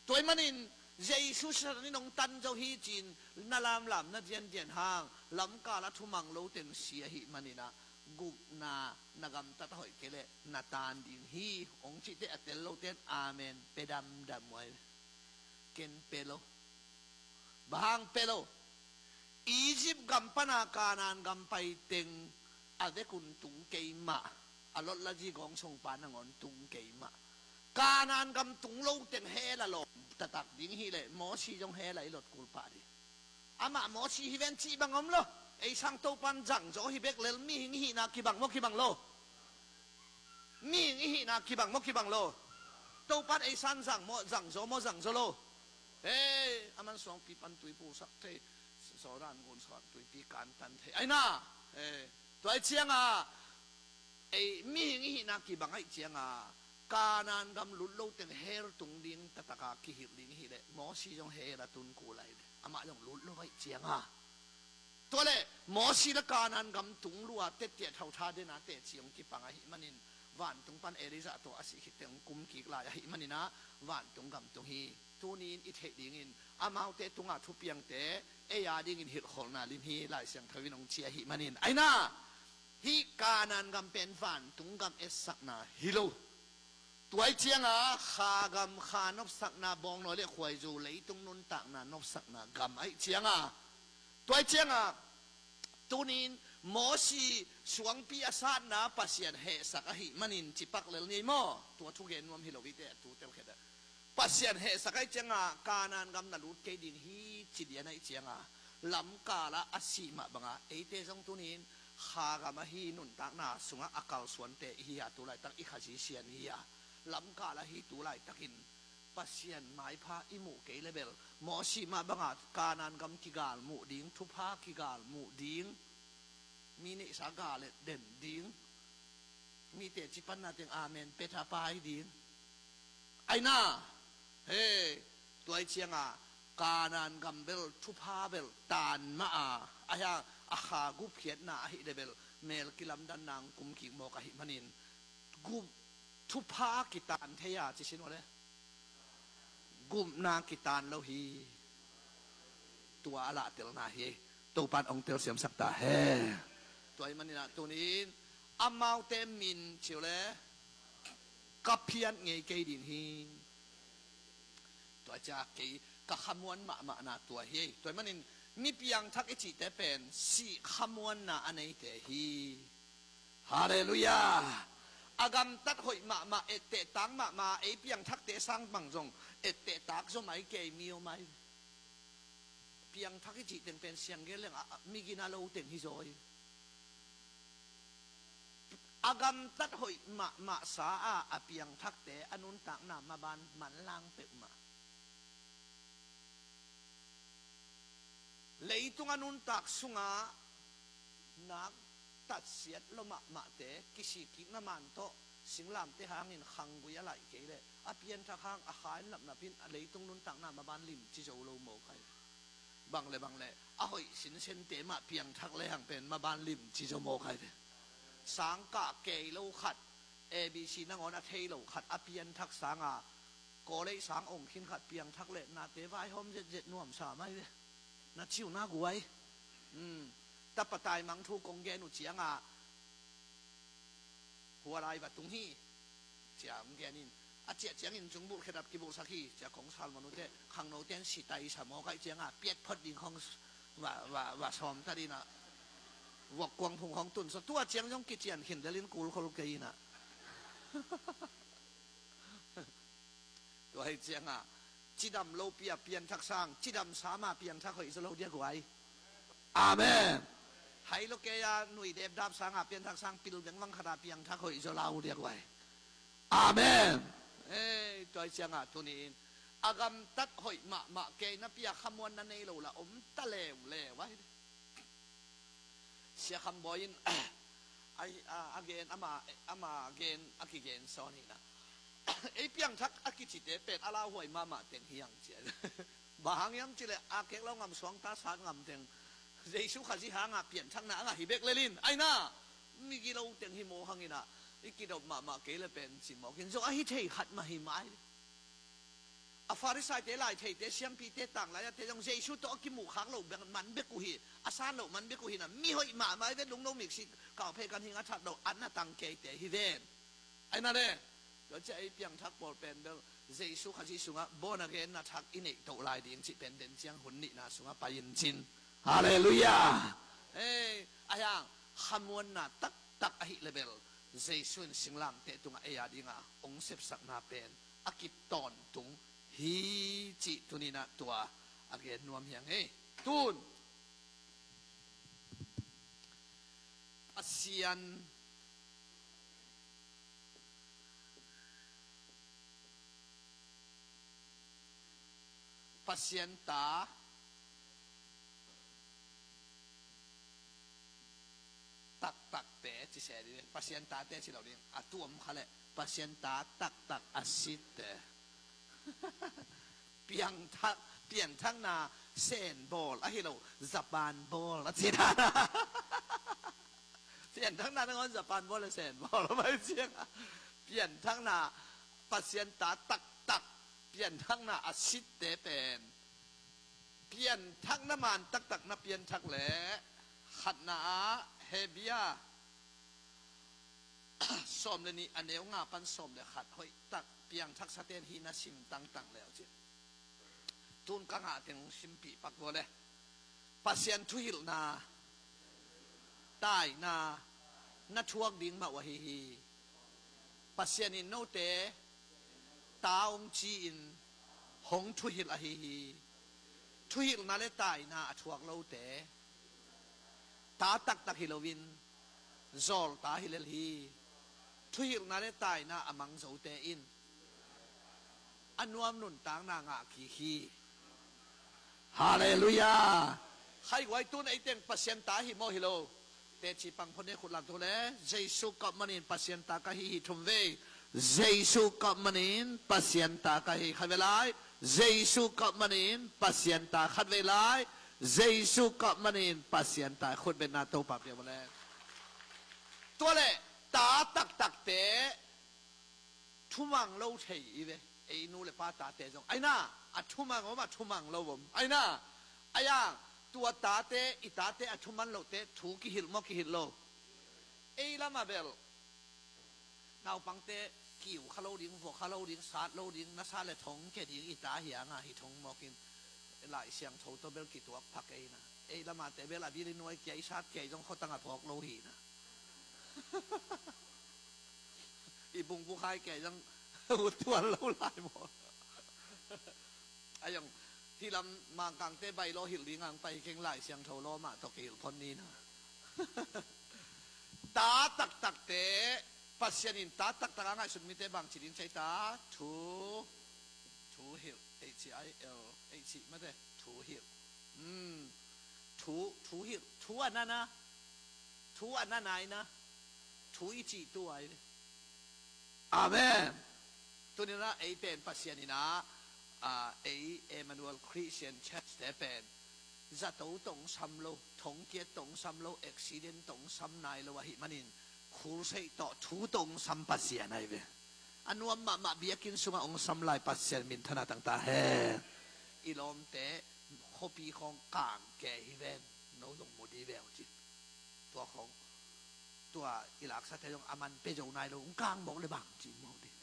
Tua ahih manin Jesu sisan in ong tan zo hi ci-in na lamlam na diandian hang, lamkala thumang lo teng si ahih maninah, gupna na gamtat a hoih kei leh na tan ding hi, ong cihte a tel lote in amen pia damdam uh ai. Ken pia lo. Bang hang pia lo? Egypt gam pana Kanaan gam pai teng a vekun tung kei mah, a lot la zi gawngsongpa nangawn tung kei mah. Kanaan gam tung lo teng hell a lawm taktak ding hi leh, Mosi zong hell a i lot kul pah ding. Amah Mosi hi ven cih bang om lo. Ei sang Topan zangzaw hi bek lel, mihing i hihna kibang maw kibang lo? Mihing i hihna kibang maw kibang lo? Topan ei sang zang maw, zangzaw maw, zangzaw lo? Ei, aman suangpi pan tui pusak thei, Jordan gun suan tuipi kantan thei. Aina, ei, tua ahih cianga, ei, mihing i hihna kibang ahih cianga, Kanaan gam lut lo teng hell tung ding taktaka kihilh ding hi leh, Mosi zong hell a tun kul ai ve. Amah zong lut lo ahih cianga. Tua le Mosi le Kanaan gam tung lua tetiat hau tha dena teci ong kipang ahih manin, vantung pan Elijah tawh a sih khit teng ong kum kik lai ahih maninah, vantung gam tung hi. Tuni-in i theih dingin, amaute tunga thupiangte ei a dingin hilhkholhna lim hi, Lai Siangtho in ong ci ahih manin. Aina, hih Kanaan gam pen vantung gam etsakna hi lo. Tua ahih cianga kha gam, kha nopsakna, bawngnawi le khuaizu, leitung nuntakna nopsakna gam ahih cianga. Tua ahih cianga, tunin Mosi suangpi a satna Pasian hehsak ahih manin, cipak lel ni ei maw? Tua thugen nuam hi lo ite a tu telkhiat ah. Pasian hehsak ahih cianga Kanaan gam na lut kei ding hi ci lian ahih cianga, lamkala a sih mah banga eite zong tunin kha gam ahi nuntakna sungah a kalsuante i hi a, tu laitak i Khazih sian i hi a, lamkala hi tu laitakin Pasian maipha i muh kei le bel, Mosi mah banga Kanaan gam kigal muh ding, thupha kigal muh ding, mi neihsa gal et den ding, mite cipanna teng amen pia tha pai ding. Aina, he, tua ahih cianga Kanaan gam bel thupha bel tan mah a, ahi a, a kha gupkhiatna ahih le bel mel kilamdanna ong kum kik mawk ahih manin, gup, thupha kitan thei a, ci sin uh le, gupna kitan lo hi. Tua a lahtelna hi. Topan ong telsiamsak ta hen. Tua ahih maninah tunin amaute min ci uh le, ka phiat ngei kei ding hi. Tua ciah kei ka khamuan mahmahna tua hi. Tua ahih manin mi piangthak i cihte pen sih khamuanna a neite hi. Halleluiah. A gamtat hoih mahmah, ettehtak mahmah, ei piangthakte sang bang zong ettehtak zom ai kei mi om ai. Piangthak i cih teng pen siang gen leng a, a, migina lo teng hi zaw hi. A gamtat hoih mahmah sa a, a piangthakte a nuntakna maban manlang peuhmah. Leitung a nuntak sungah nak tatsiat lo mahmahte, kisikkikna man tawh singlamteh hangin khanggui a laih kei leh a pianthak hang a kha in lapnap in a leitung nuntakna maban limci zo lo mawk hi. Bang le bang le a hoih sinsente mah piangthak lehang pen maban limci zo mawk hi ve. Sangkah kei lo khat, A B C nangawn a thei lo khat a pianthak sanga, kawlei sang ong khin khat piangthak leh nate vaihawm zetzet nuamsa mai ve. Na ciu na guai. Hmm. Tapa taimang thu kong gen uh cianga, hua lai va tung hi, cia hong gen in. A ciah ciangin zungbulh khedap kibulhsak hi, cia kong salmon uh teh khangnote in sitai sa mawk aih cianga piat phot ding hong va, va, va sawm ta dina. Vuak kuang phung hong tun saw tua ciang zong kician khin delin kulkhol kei ina. Tua hi cianga cidam lopi a pianthak sang cidam sama pianthak hoih zaw lo dia guai. Amen. Hai lo kei a nui depdap sanga pianthak sang pil vengvang khata piangthak hoih zaw lo dia guai. Amen. Ei, tua hi cianga tuni in a gamtat hoih mahmah kei napi a khamuanna nei lo la om ta leuleu ahi. Sia Kham Bawi in a, a, a gen ama, ama gen a kigen sawn hi na. Ei piangthak a kicite pen a lauhuai mahmah teng hi ang cia. Bang hang hiam cileh a kek lo ngam suangta sat ngam teng Jesu Khazih hanga pianthakna a ngah hi bek lelin aina migi lo teng hi maw hangina i kidop mahmah kei le pen ci mawkin zong ahi thei khat mah hi mai. A Farisaite, laitheite, siampite, tanglai-ate zong Jesu tawh a kimuh khak loh man bek uh hi, a san loh man bek uh hi na, mi hoih mahmah hi ve, lungno miksi kau phei kan hing a that loh an a tang keite hi ven. Aina le tua cia ei piangthak pawl pen bel Jesu Khazih sungah born again na thak i neih toh lai ding cih pen den ciang hun nihna sungah pai in cin. Halleluiah. Ei, a hiang khamuanna taktak ahih le bel Jesu in singlamteh tungah ei a dingah ong sepsakna pen a kip tawntung hi cih tuninah tua a gen nuam hiang ei. Tun Pasian, Pasian ta taktakte ci se ding, Pasian tate ci lo ding, a tuam kha leh Pasian ta taktak a sitte. Piangthak, pianthakna sen bawl ahi lo, Japan bawl a ci dan. Pianthakna nangawn Japan bawl le sen bawl a mai ciang a, pianthakna Pasian ta taktak, pianthakna a sitte pen pianthakna man taktak na pianthak le khatna ah Hebia sawm le nih a neu nga pan sawm le khat hoih tak piangthaksaten hih na sim tangtang leu cin. Tun ka ngah teng hong simpih pak vua le Pasian thuhilhna taina na thuak ding mah uh ahi hi. Pasian in note ta hong ci-in hong thuhilh ahi hi. Thuhilhna le taina a thuak lote ta taktak hi loin zawlta hi lel hi. Thuhilhna le taina a mang zote in a nuam nuntakna ngah kik hi. Halleluiah. Khaiguai tun eiteng Pasian ta hi maw hi lo? Teci pangphone khut lam tu le Jesu kap manin Pasian ta ka hi hi thum vei. Jesu kap manin Pasian ta ka hi khat vei lai. Jesu kap manin Pasian ta khat vei lai. Jesu kap manin Pasian ta khut betna Topa pia maw le. Tua le ta taktakte thumang lo thei i ve. Ei nu le pa tate zong aina a thumang om, a thumang lo om aina. Ayang tua tate, i tate a thuman lohte thu kihilh maw kihilh lo? Ei lama bel naupangte kiu kha lo ding, vua kha lo ding, sat lo ding, na sat le thong ke ding i ta hianga hi thong mawkin Lai Siangtho tawh bel kituak phak eina. Ei lamate bel a bil i nuai kia i sat kia i zong khotang a phawk lo hina. I bungbu khai kei zong ut tuan lo lai maw? A zong Hih lam Mangkangte bai law hilh ding ang pai keng, Lai Siangtho law mah tawh kihilh phot ni na. Ta taktakte, Pasian in ta taktak a ngaihsut mite bangci ding ci ei ta? Thu, thu hilh, H I L, H mate, thu hilh. Hmm. Thu, thu hilh, thu a na na, thu a na nai na, thu i cih tu ai. Amen. Tuni-in ah ei pen Pasian in ah, ah, ei Emmanuel Christian Church te pen zato tawh hong sam lo, thongkiat tawh hong sam lo, accident tawh hong sam nai lo ahih manin, crusade tawh thu tawh hong sam Pasian ahi ve. A nuam mahmah, biakinn sungah hong sam lai Pasian minthanna tang ta hen. I lawmte khuapi khawng kang kei hi ven, no zong mu dih ve uh ci. Tua khawng, tua i laksate zong a man pia zo nai lo, hong kang mawk le bang ci mawk dih.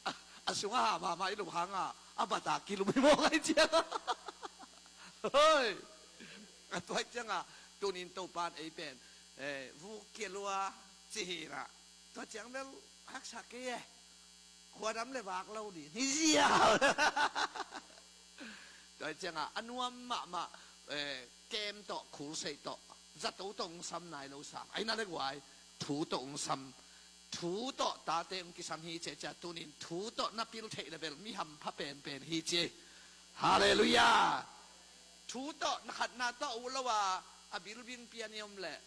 A, a sungah hamham a i lum hangah a bata kilum hi mawk ahi ciang. Hoi. A tua ahi ciangah tuni-in Topa'n ei pen, eh, vuk kia lua ci hi na. Tua ciang bel haksa kei e. Khuadam le vak lo dih ni zia. Tua ciangah a nuam mahmah, eh, kem tawh, crusade tawh, zato tawh hong sam nai lo sang. Ahi na le guai, thu tawh hong sam. Thu tawh tate hong kisam hi ci a, tuni-in thu tawh na pil theih le bel mi hampha penpen hi ci. Halleluiah. Thu tawh na khatna tawh uh lo a, a bilbing pian i om leh.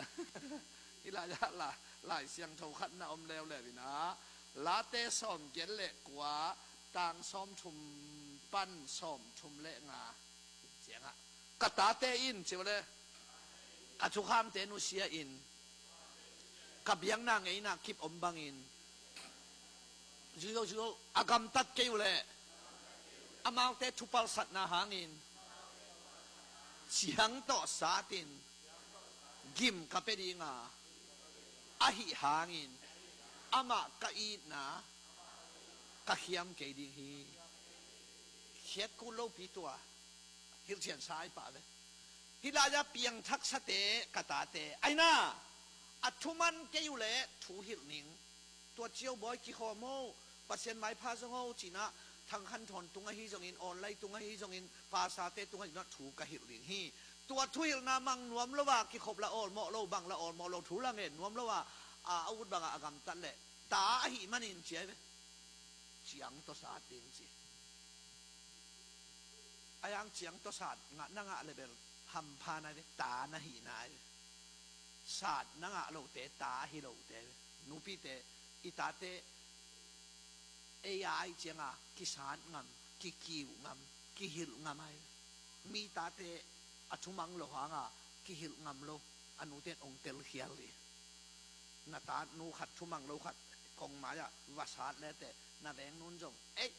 Hih lai-ah la, Lai Siangtho khatna om leuleu in ah, Late sawmgiat le kua, tang sawmthum pan sawmthum le nga ciangah, ka tate in, ci uh le, ka thukhamte nusia in, ka biakna ngeina kip om bangin, zuzau zuzau a gamtat kei uh leh, amaute thupalsatna hangin ciang tawh satin gim ka pia dinga, ahih hangin amah ka itna ka khiam kei ding hi. Khiat kul lopi tua hilhcian sa ai pah ve. Hih lai-ah piangthaksate, ka tate, ahi na, a thuman kei uh leh thu hilh ning. Tua ciau bawi kikhawm o, Pasian maipha zong o, ci-in ah, Thang Khan Thawn tung ahi zongin, online tung ahi zongin, pastorte tung ahi zongin ah thu ka hilh ding hi. Tua thuhilhna mang nuam lo a kikhop la awlmawh lo, bang la awlmawh lo, thu la ngen nuam lo a, a, a ut bangah a gamtat leh, ta ahih manin ci ai ve. Ciang tawh sat ding ci. Ahi hang ciang tawh sat ngah, na ngah le bel hampha nai ve, ta na hih nai ve. Sat na ngah lote ta hi lote ve. Nupite, i tate ei a ahih cianga kisat ngam, kikiu ngam, kihilh ngam ai ve. Mi tate a thumang lo hanga kihilh ngam lo, a nute in hong telkhial hi. Na ta nu khat thumang lo khat kong mai-ah va sat leteh, na veng nun zong, ei,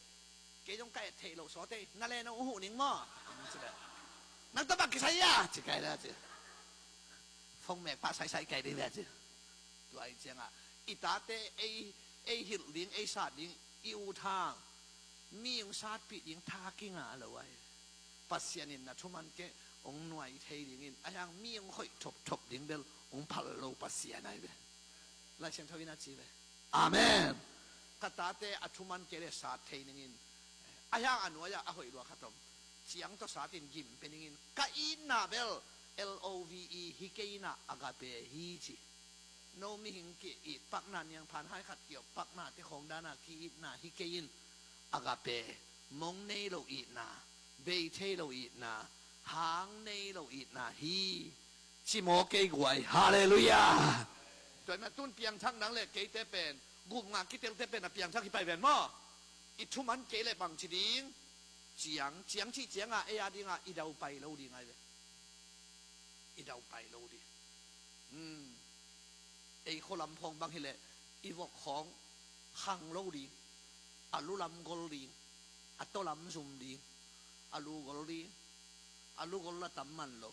kei zong ka et theih loh sawt ei, na le na uh huh ning maw? Nang tawh bang kisai a ci kai le ci. Phone mek pah saisai kai ding le ci. Tua ahih ciangah i tate ei, ei hilh ding, ei sat ding i ut hang, mi hong satpih ding tha kingah lo ai. Pasian in na thuman kei hong nuai thei dingin, ahi hang mi hong hoih thopthop ding bel hong phal lo Pasian ai ve. Lai Siangtho in a ci ve. Amen. Ka tate a thuman kei leh sat thei ningin, ahi hang a nuai-ah a hoih lua khat om. Ciang tawh satin gim pia ningin, ka itna bel, L O V E, hi kei in ah, agape hi ci. No mihing ki-it pakna, niangphan hai khat ki-op pakna, te khawng dana ki-itna hi kei in, agape, mong nei lo itna, bei thei lo itna, hang nei lo itna hi ci maw kei guai. Halleluiah. Tua ahih manin tun piangthak nang le keite pen, gupngah kitelte pen a piangthak hi pai ven maw. I thuman kei leh bangci ding? Ciang, ciang cih cianga ei a dinga i daupai lo ding ai ve. I daupai lo ding. Hmm. Ei khualam khawng bang hileh i vok khawng khang lo ding. A lu lam gol ding. A taw lam zum ding. A lu gol ding. A lu gol la tam man lo.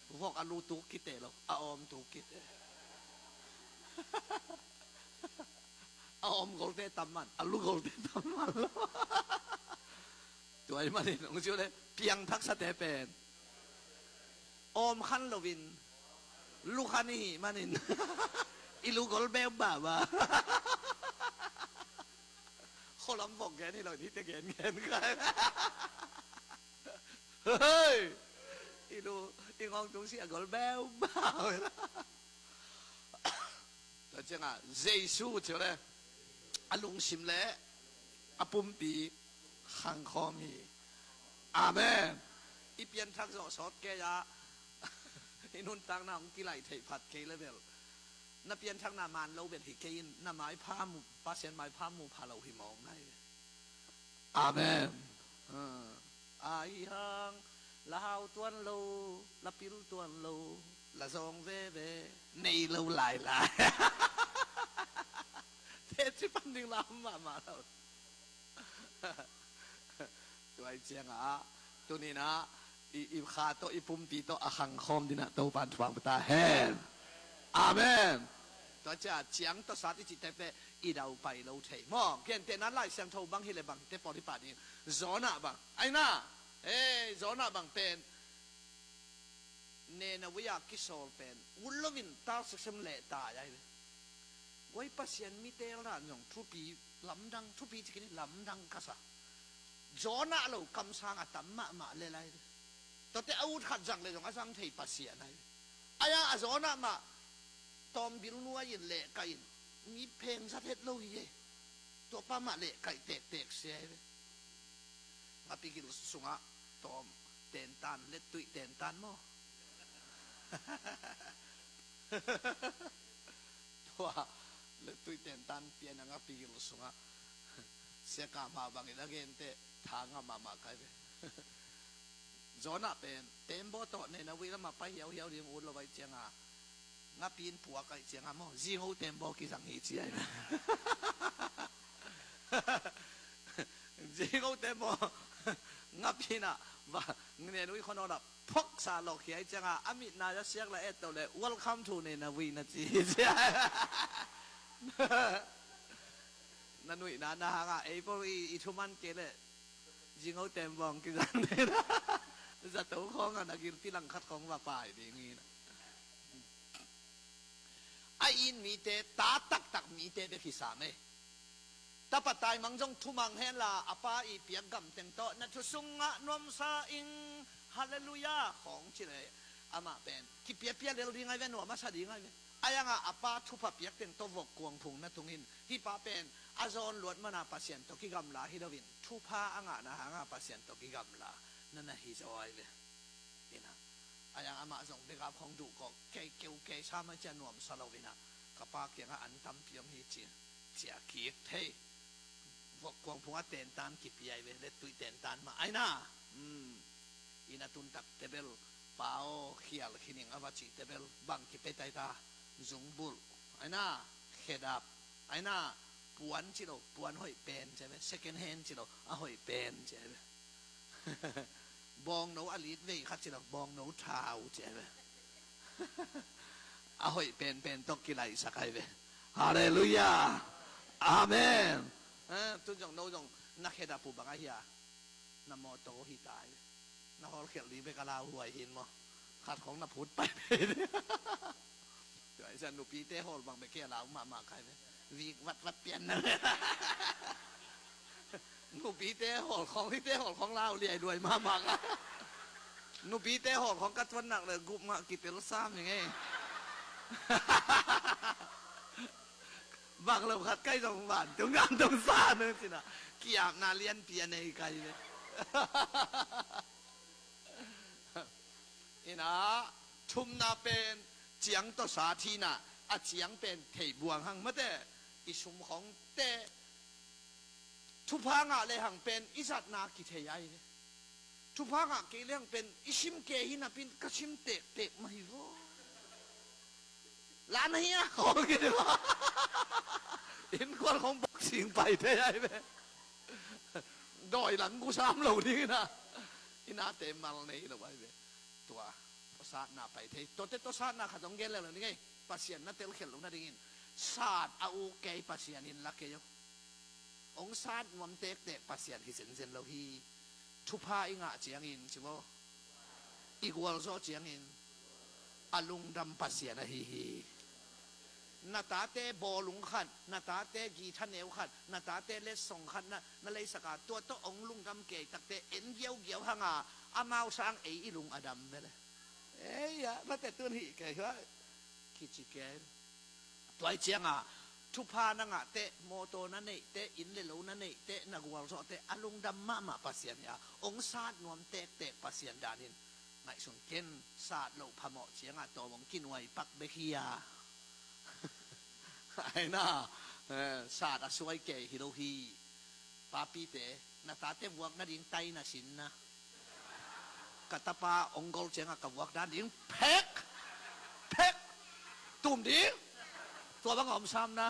Vok a lu tuk kite lo, a awm tuk kite. A awm golte tam man, a lu golte tam man lo. Tua ahih manin hong ci uh leh, piangthaksate pen awm khan loin, lu khan i hih manin i lu gol beuh baba. Lam vok gen hi lo, hite gen gen kai. Hei! I lu, i ngawng tung si a gol beu bau. Tua ciangah Jesu ci le a lungsim le a pumpi khangkhawm hi. Amen. I pianthak zawh sawt kei ah i nuntakna hong kilai thei phat kei le bel, na pianthakna man lo bel hi kei in, na maipha mu, Pasian maipha mu pha lo hi mawng nai. Amen. Ahi hang la hau tuan lo, la pil tuan lo, la zawng veve nei lo lailai. Teci pan ding la om mahmah lo. Tuai ciangah tuninah i, i kha tawh, i pumpi tawh a khangkhawm dinah Topan thupha pia ta hen. Amen. Tua cia ciang tawh sat i cihte pen i daupai lo thei maw? Gentehna Lai Siangtho bang hi le bang hite pawl hi pah ding. Jonah bang aina, e, Jonah bang pen Nineveh a kisawl pen ut loin talsiksem leh tai ai ve. Guai Pasian mi teel dan zong thupi lamdang, thupi cikin lamdang ka sa. Jonah lo kamsang a tam mahmah le lai. Tuate a ut khat zang le zong a zang thei Pasian ai. Ai-a a Jonah mah tawmbil nuai-in lehkaih in mi pheng zat het lo hi e. Tuapa mah lehkaih tektek sia hi ve. Ngapi gil sungah tawm tentan, lettuih tentan maw? Tua lettuih tentan pian a ngapi gil sungah siaka mah bangin a gente tha ngam mahmah kai ve. Jonah pen tembaw tawh Nineveh lamah pai hiauhiau ding ut lo vai cianga ngapi in puak aih cianga maw, zingo tembaw kizang hi ci ai ve. Zingo tembaw ngapi inah va Nineveh khonawlah phoksa lawk hi ai cianga a mitna a siak la et to le, welcome to Nineveh na ci hi ci ai. Na nuihna na hanga ei pawl i, i thuman kei le zingo tembaw kizang dena zato khawng a na gilpi langkhat khawng va pai ding hi na. A in mite, ta taktak mite bek hi sam e. Tapa taimang zong thumang henla a pa i piak gamteng tawh na thu sungah nuamsa ing, halleluiah khawng ci le amah pen kipiapia lel ding ai ve, nuam a sa ding ai ve. Aiangah a pa thupha piakteng tawh vok kuangphung na tungin hih pa pen a zawn luat mana Pasian tawh kigamla hi loin thupha a ngahna hanga Pasian tawh kigamla na na hi zaw ai ve. Inah aiang amah zong begap hong duhkawk kei keu kei sa mai cia nuamsa lo inah ka pa kiangah an tampi om hi ci, cia kik thei. Vok kuangphung a tentan kipiai ve, lettuih tentan mah aina. Ina tuntak tebel pao khial khining a va cih tebel bang kipetaita, zungbulh aina, khedap aina, puan ci lo, puan hoih pen ci ve, second hand ci lo, a hoih pen ci ve. Bawngno a lit vei khat ci lo, bawngno thau ci ve. A hoih penpen tawh kilaihsak ai ve. Halleluiah. Amen. Tun zong no zong na khedap uh bang ahi a, na mawtaw hi tai. Na hawlkhialh ding bek a lauhuai hin maw? Khat khawng na phut pai pei ding. Tua isa nupite hawl bang bek kei a lau mahmah kai ve. Vik vatvat pian na ve. Nupite hawl khawng, hite hawl khawng lau liailuai mahmah kai. Nupite hawl khawng ka tuan nak le gup ngah kitel sam hi ngei. Bang lo khat kai zong vantung gam tong sa nang cina kiapna lianpi a nei kai ve. Ina thumna pen ciang tawh sa thina, a ciang pen thei buang hang mate. I sum khawngte thupha ngah le hang pen i zatna kithei ai ve. Thupha ngah kei le hang pen i sim kei hi napin ka sim tektek mah hi vaw. Lana hi a khawng hi vaw. Innkuan khawng boksing pai thei ai ve. Dawi lang kusam lo ding ina. Inate mal nei lo ai ve. Tua tawsatna pai thei. Tuate tawsatna khat hong gen lelo ni ngei. Pasian na telkhialh lo nadingin sat a uk kei, Pasian in la kei o. Hong sat nuam tektek Pasian hi zenzen lo hi. Thupha i ngah ciangin ci maw, i gualzawh ciangin a lungdam Pasian ahi hi. Na tate bawlung khat, na tate guitar neu khat, na tate letsong khat na, na leisak a, tua tawh hong lungdam kei takte en giaugiau hang a, amau sang ei i lung a dam ve le. Ei a, na te tun hih kei hua. Kici kei. Tua ahih ciang a, thupha na ngah teh, mawtaw na neih teh, inn le lo na neih teh, na gualzawh teh, a lungdam mahmah Pasian hi a, hong sat nuam tektek Pasian dan in ngaihsun ken. Sat loh phamawh ciang a, tawm hong kinuai pak bek hi a. Ai na, eh, sat a suai kei hi lo hi. Papite, na tate vuak nading tai na sin na. Ka tapa hong gol ciang a, ka vuak nading phek, phek, tum ding. Tua bang a om sam na.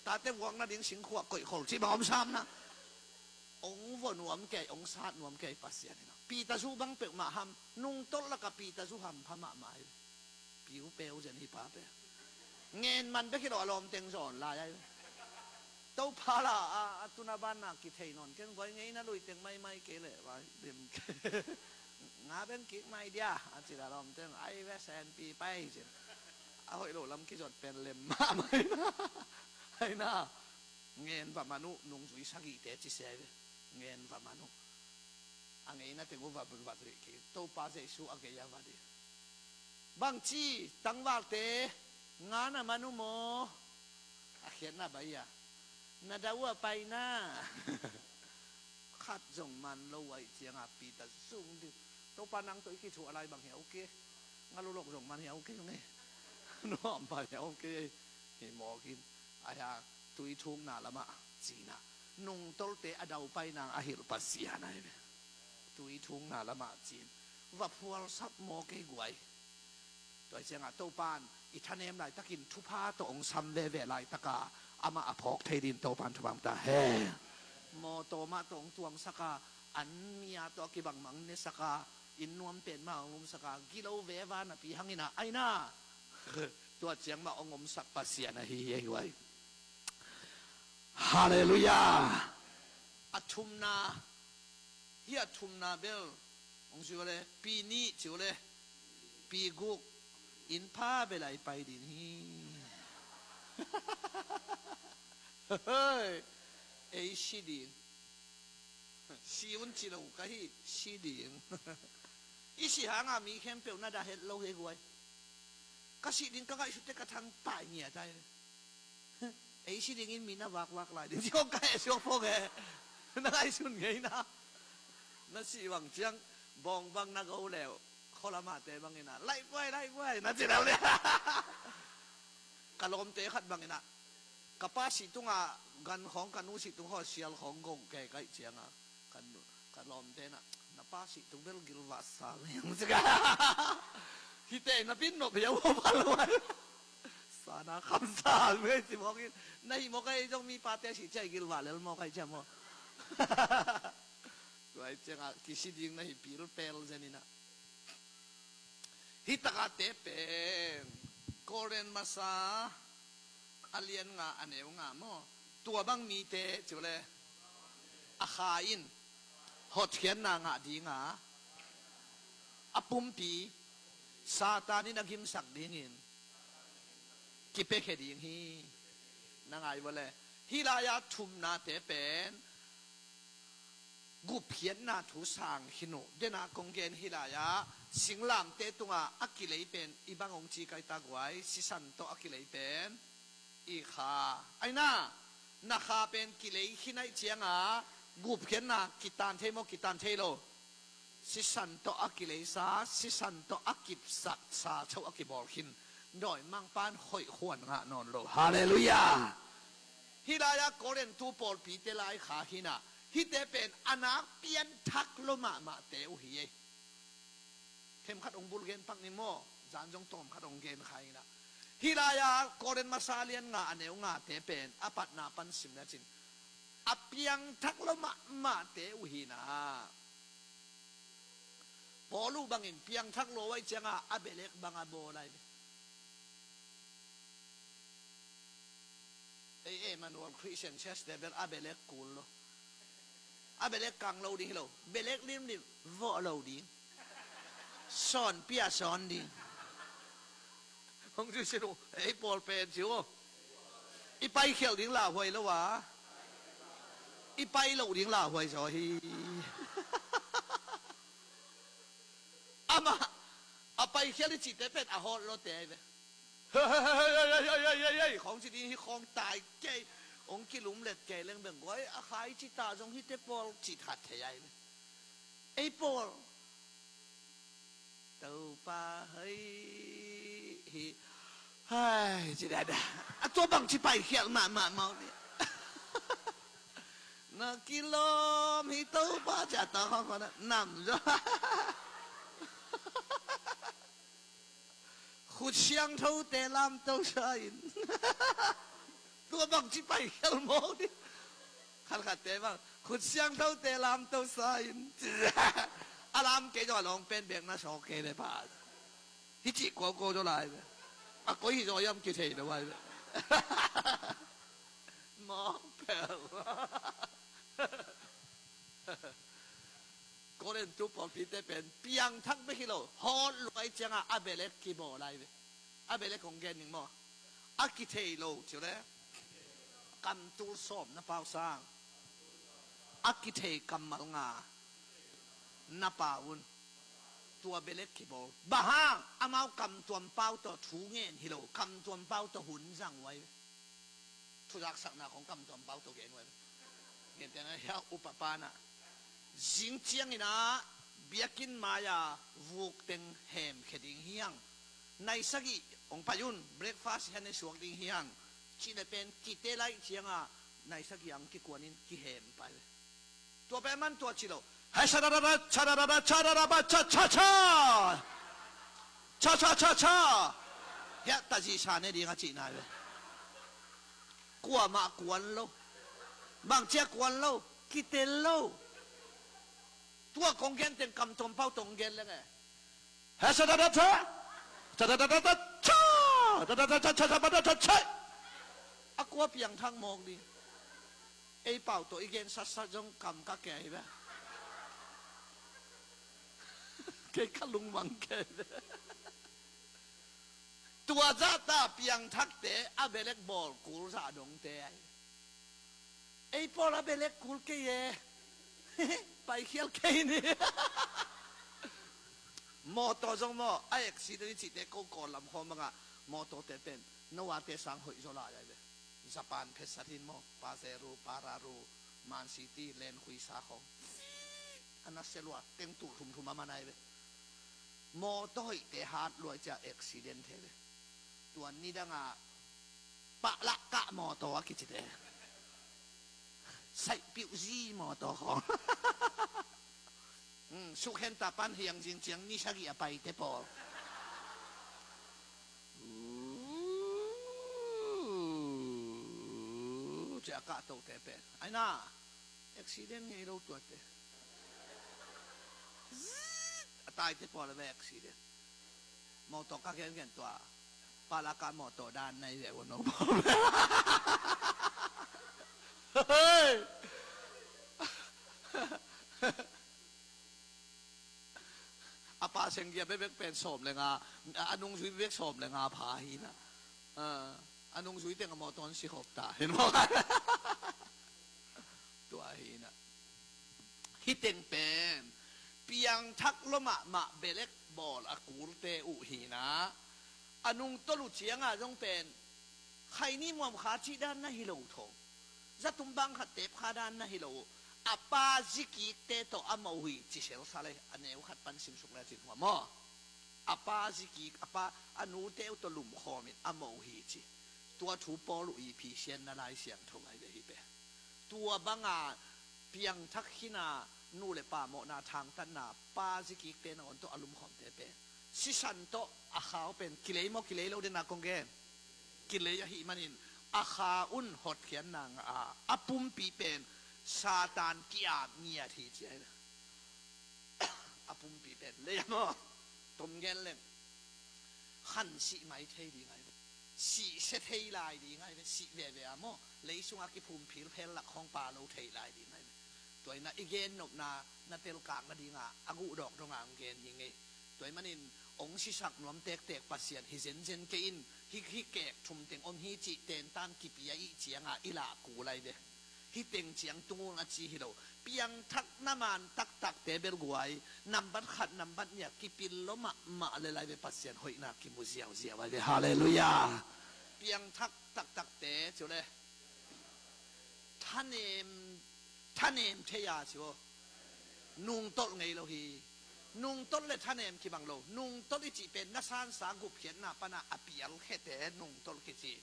Tate vuak nading singkhuak koih khol cih bang a om sam na. Hong vua nuam kei, hong sat nuam kei Pasian hi na. Peter zu bang peuhmah ham, nungtolh lak a Peter zu hampha mahmah hi. Piu peu zen hi pa pe. Ngen man bek hi lo, a lawmteng zawn lai ai. Topa la a, a tuna ban na kithei nawn ken guai, ngeina lui teng maimai kei leh vai, dem kei. Nga beng kik mai dia, a ci a lawmteng, ai ve sen pi pai ci. A hoih lo lam kizot pen lem mahmah hi na. Ai na. Ngen va man uh, nungzui sagihte ci sia hi ve. Ngen va man uh. A ngeina teng uh va, va rih kik. Topa Jesu a gei a va dih. Bangci, tangvalte, nga na man uh maw? A khiatna bai a. Na dau a pai na. Khat zong man lo ahih ciang a Peter zung dih. Topa nang tawh i kithuah lai bang hi a, okay. Nga lulok zong man hi a, okay, okay. Nuam pai hi a, okay. Hi mawk in. Ai a, tui thukna lamah ci na. Nungtolte a dau pai nang a hilh Pasian ahi ve. Tui thukna lamah ci in. Va phualsap maw kei guai. Tua hi ciang a Topan i thanem laitakin thupha tawh hong sam veve laitak a, amah a phawk thei ding Topan thupha hong ta hen. Mawtaw mah tawh hong tuangsak a, an mi a tawh a kibang mang nesak a, inn nuam pen mah hong omsak a, gilo veva napi hang in a, ai na. Tua ciang mah hong omsak Pasian ahi hi ei guai. Halleluiah. A thumna, hih a thumna bel hong ci uh le, pi nih ci uh le, pi guk, inn pha bel a i pai ding hi. Ei si ding. Si un ci lo ka hi, si ding. I si hang a mi khempeuh na dah het lo hi ei guai. Ka sih ding ka ngaihsut teh ka thang pai ngiat ai. Ei si dingin mi na vakvak lai ding. Siawk ka heh, siawk phawk he. Na ngaihsun ngei na. Na sih bang ciang bawng bang na go leu. Khualamate bangin a, laih buai, laih buai, na ci leu le. Ka lawmte khat bangin a, ka pa sih tungah gan khawng, ka nu sih tung khawng sial khawng go kei ka hih ciang a. Ka nu, ka lawmte na, na pa sih tung bel gilvah sa meng cika. Hite na pin nop hiau hau pha lo ai. Sana kham sa meng ai ci mawk in. Na hih mawk ai zong mi pate sih ciai gilvah lel mawk ai cia mawk. Tua ai ciang a kisi ding na hi pil pel zen in a. Hih takate pen Korin masa a lian nga a neu nga maw? Tua bang mite ci uh le a kha in hotkhiatna ngah dinga a pumpi Satan in a gimsak dingin kipiakhia ding hi. Na ngai uh le hih lai-a thumnate pen gupkhiatna thu sang khin uh. Dena kong gen hih lai-ah singlamte tungah a kilei pen i bang hong ci kai ta guai, sisan tawh a kilei pen i kha. Aina, na kha pen kilei khin aih cianga gupkhiatna kitan thei maw, kitan thei lo? Sisan tawh a kileisa, sisan tawh a kipsaksa chauh a kibawl khin. Dawimangpan hoih khuan ngah nawn lo. Halleluiah. Hih lai-ah Korintu pawlpite lai kha hinah, hihte pen a nak pianthak lo mahmahte uh hi ei. Themkhat hong bul gen pak ni maw? Zan zong tawmkhat hong gen kha hinah. Hih lai-ah Korin masa lian nga a neu ngate pen a patna pan sim lecin a piangthak lo mahmahte uh hinah. Paul uh bangin piangthak lo aih cianga a belek banga bawl ai ve. Ei Emmanuel Christian Church te bel a belek kul lo. A belek kang lo ding hi lo. Belek limlim vawh lo ding. Sawn pia sawn ding. Hong zui sin uh, ei pawl pen ci uh. I paikhialh ding lauhuai lo a, i pai loh ding lauhuai zaw hi. Amah a paikhialh i cihte pen a hawt lawte ai ve. Hei, hei, hei, hei, hei, hei, hei, hei, hei, khawng ci ding hi khawng tai kei. Hong kilumlet kei leng beng guai a khai ci ta zong hite pawl ci that thei ai ve. Ei pawl Topa hei hi. Hai, ci dada. A tua bang ci paikhialh mahmah mau ni. Na kilawm hi Topa ci a ta khawng khawng na nam zaw. Khut siangthote lamto sa in. Tua bang ci paikhialh mau ni. Khatkhatte bang khut siangthote lamto sa in. A lam kei zaw a lawng pen bek na sawk kei le pa. Hi cih kuaukuau zaw lai ve. A koi hi zaw hiam kithei lo ai ve. Mawk phel. Korintu pawlpite pen piangthak bek hi lo, hawt luai ciangah a belek kibawl ai ve. A belek kong gen ning maw? A kithei lo ci le kamtul sawm na pau sang, a kithei kammal nga na pau un. Tua belek kibawl. Bang hang amau kamtuam pau tawh thu ngen hi lo, kamtuam pau tawh hun zang uh ai ve. Thuzaksakna khong kamtuam pau tawh gen uh ai ve. Gentehna hia upa pana zing ciangin ah biakinn mai-a vuk teng hemkhia ding hi hang. Nai sagih hong pai un, breakfast hian ne suak ding hi hang. Cih le pen kite laih ciangah nai sagih ang kikuanin kihem pai ve. Tua pen man tua ci lo. Hai sa da da da, cha da da da, cha da da ba, cha cha cha. Cha cha cha cha. Hia tazi sa ne ding a cihna ve. Kuamah kuan lo. Bangcia kuan lo. Kitel lo. Tua kong gen teng kamtuam pau tong gen leng e. He sa da da cha. Cha da da da da cha. Da da da cha cha cha ba da cha cha. A kua piangthak mawk ding. Ei pau tawh i gen satsat zong kam ka kei ve. Kei ka lungmang kei ve. Tua zahta piangthakte a belek bawl kul zah dongte ai. Ei pawl a belek kul kei e. Paikhial kei ni. Mawtaw zong maw a accident i cihte ko kawl lam khawm bangah mawtawte pen Noah-te sang hoih zaw lai ai ve. Japan phetsat hin maw, Pajero, Pararu, Man City, Land Cruiser khawng a na sia lua teng tuh thumthum a man ai ve. Mawtaw hoihte hat luai cia accident thei ve. Tua nidangah pahlahkah mawtaw a kicite. Saihpiuh zi mawtaw khawng. Sukhen ta pan hiang zing ciang ni sagih a paite pawl. Cia kah tote pen aina accident ngei lo tuate. A taite pawl a ve accident. Mawtaw ka gengen tua palaka mawtaw dan nai ve uno. A pa senggia bebek pen sawm le nga, a nungzui bebek sawm le nga pha hi na. A nungzui teng a mawtaw an si khop ta hin maw? Tua hi na. Hih teng pen piangthak lua mahmah belek bawl a kulte uh hi na. A nungtolh uh cianga zong pen khaini muamkha cih dan na hi lo tho. Zatum bangkhat tepkha dan na hi lo uh. A pa zikikte tawh a moh hi ci selsal e, a neu khat pan simsuk le cin hua maw? A pa zikik, a pa a nute uh tawh lumkhawmin a moh hi ci. Tua thu Paul uh i Ephesian na Lai Siangtho ai ve hi pe. Tua banga piangthak khina nu le pa mawhna thangtatna pa zikikte na on tawh a lumkhawmte pen sisan tawh a khau pen kilei maw kilei lo dena kong gen? Kilei ahih manin a kha un hotkhiatna ngah a, a pumpi pen Satan ki-ap ngiat hi ci ai ve. A pumpi pen lei a maw? Tom gen leng khan sih mai thei ding ai ve. Sih sia thei lai ding ai ve. Sih veve a maw? Lei sungah kiphum philphel lak khawng pa lo thei lai ding ai ve. Tua ina i gen nopna na telkak nadinga a guhdawk donga ang gen hi ngei. Tua i manin Ong sisak nuam tektek Pasian hi zenzen kei in, hi, hi kek thum teng om hi cih tentan kipia ih cianga i lah kul lai ve. Hi teng ciang tung un a ci hi lo. Piangthak na man taktakte bel guai, nambat khat nambat nih a kipil lo mahmah le lai ve, Pasian hoihna kimu ziauziau lai ve. Halleluiah. Piangthak taktakte ci uh le, thanem, thanem thei a ci uh. Nungtolh ngei lo hi. Nungtolh le thanem kibang lo. Nungtolh i cih pen na sansa gupkhiatna pana a pialkhete nungtolh kici.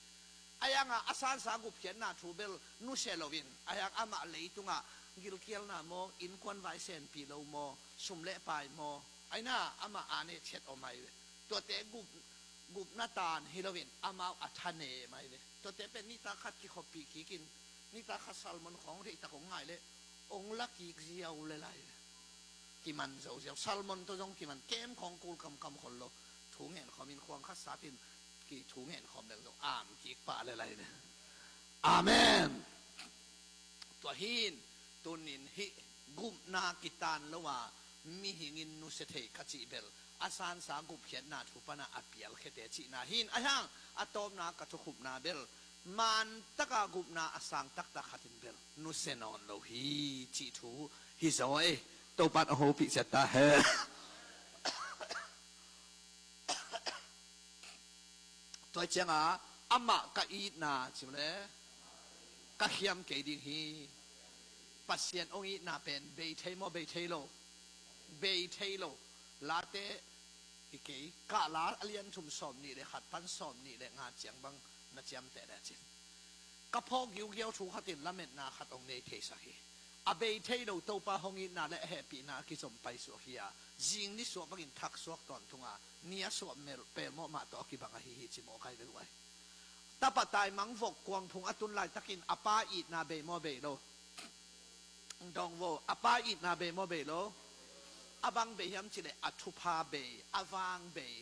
Ahi hanga a sansa gupkhiatna thu bel nusia loin, ahi hang amah leitungah gilkialna maw, innkuan vai senpih lo maw, sum le pai maw, aina amah ane chet om ahi ve. Tuate gup, gupna tan hi loin amau a thanem ahi ve. Tuate pen nitak khat kikhoppih kikin, nitak khat salmon khawng deihtak hong ngai leh hong la kik ziau le lai ve. Kiman zo ziau, salmon tawh zong kiman, kem khawng kul kamkam khol lo. Thu ngen khawmin khuang khat sapin ki thu ngen khawm leng zong am kik pah le lai ve. Amen. Tua hin tunin hih gupna kitan lo a mihingin nusia thei ka cih bel a sansa gupkhiatna thu pana a pialkhete cihna hin, ahi hang a tawpna ka thukhupna bel man taka gupna a sang taktak khatin bel nusia nawn lo hi cih thu hi zaw ei. Topan a hopih ciat ta hen. Tua cianga amah ka itna ci uh le, ka khiam kei ding hi. Pasian hong itna pen bei thei maw, bei thei lo? Bei thei lo. Late hi kei, Kahla a lian thum sawm nih le khat pan sawm nih le nga ciang bang na ciamteh le cin. Ka phawk giugiau thu khatin lametna khat hong nei theisak hi. A bei thei lo Topa hong itna le a hehpihna a kizom paisuak hi a, zing nisuah bangin thaksuak tawntunga ni a suah mel pelmawh mah tawh a kibang ahi hi ci mawk ai ve uh ai. Tapa taimang vok kuangphung a tun laitakin a pa itna bei maw, bei lo? Dong vo, a pa itna bei maw, bei lo? A bang bei hiam cileh a thupha bei, a vang bei.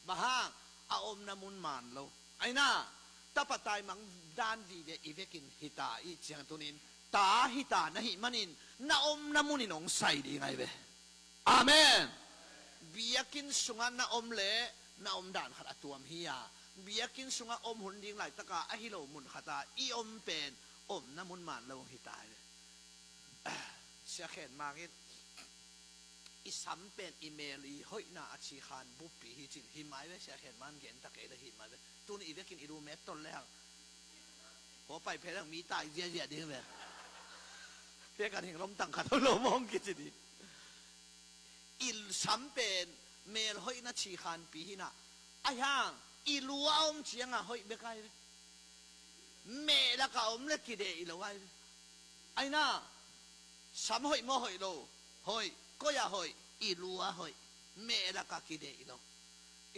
Bang hang? A omna mun man lo. Aina, tapa taimang dan vive i vekin hita i ciang tunin, ta hita na hih manin na omna munin hong sai ding ai ve. Amen. Biakinn sungah na om le na om dan khat a tuam hi a, biakinn sungah om hun ding laitaka ahi lo mun khata i om pen omna mun man lo hong hita ai ve. Sia Khen Mang in i sam pen i mel i hoihna a cikhan buppi hi cin, hi mai ve, Sia Khen Mang gen ta kei le hi mai ve. Tun i vekin i lu met tol le hang hua pai phe le hang mi tai ziazia ding ve. Pia kan hing lom tang khat lo mong kici ding. I sam pen mel hoihna cikhanpi hi na, ahi hang i lu a om cianga hoih bek ai ve. Meh laka om le kideh i lo ai ve. Aina, sam hoih maw, hoih lo? Hoih. Koi a hoih? I lu a hoih. Meh laka kideh i lo.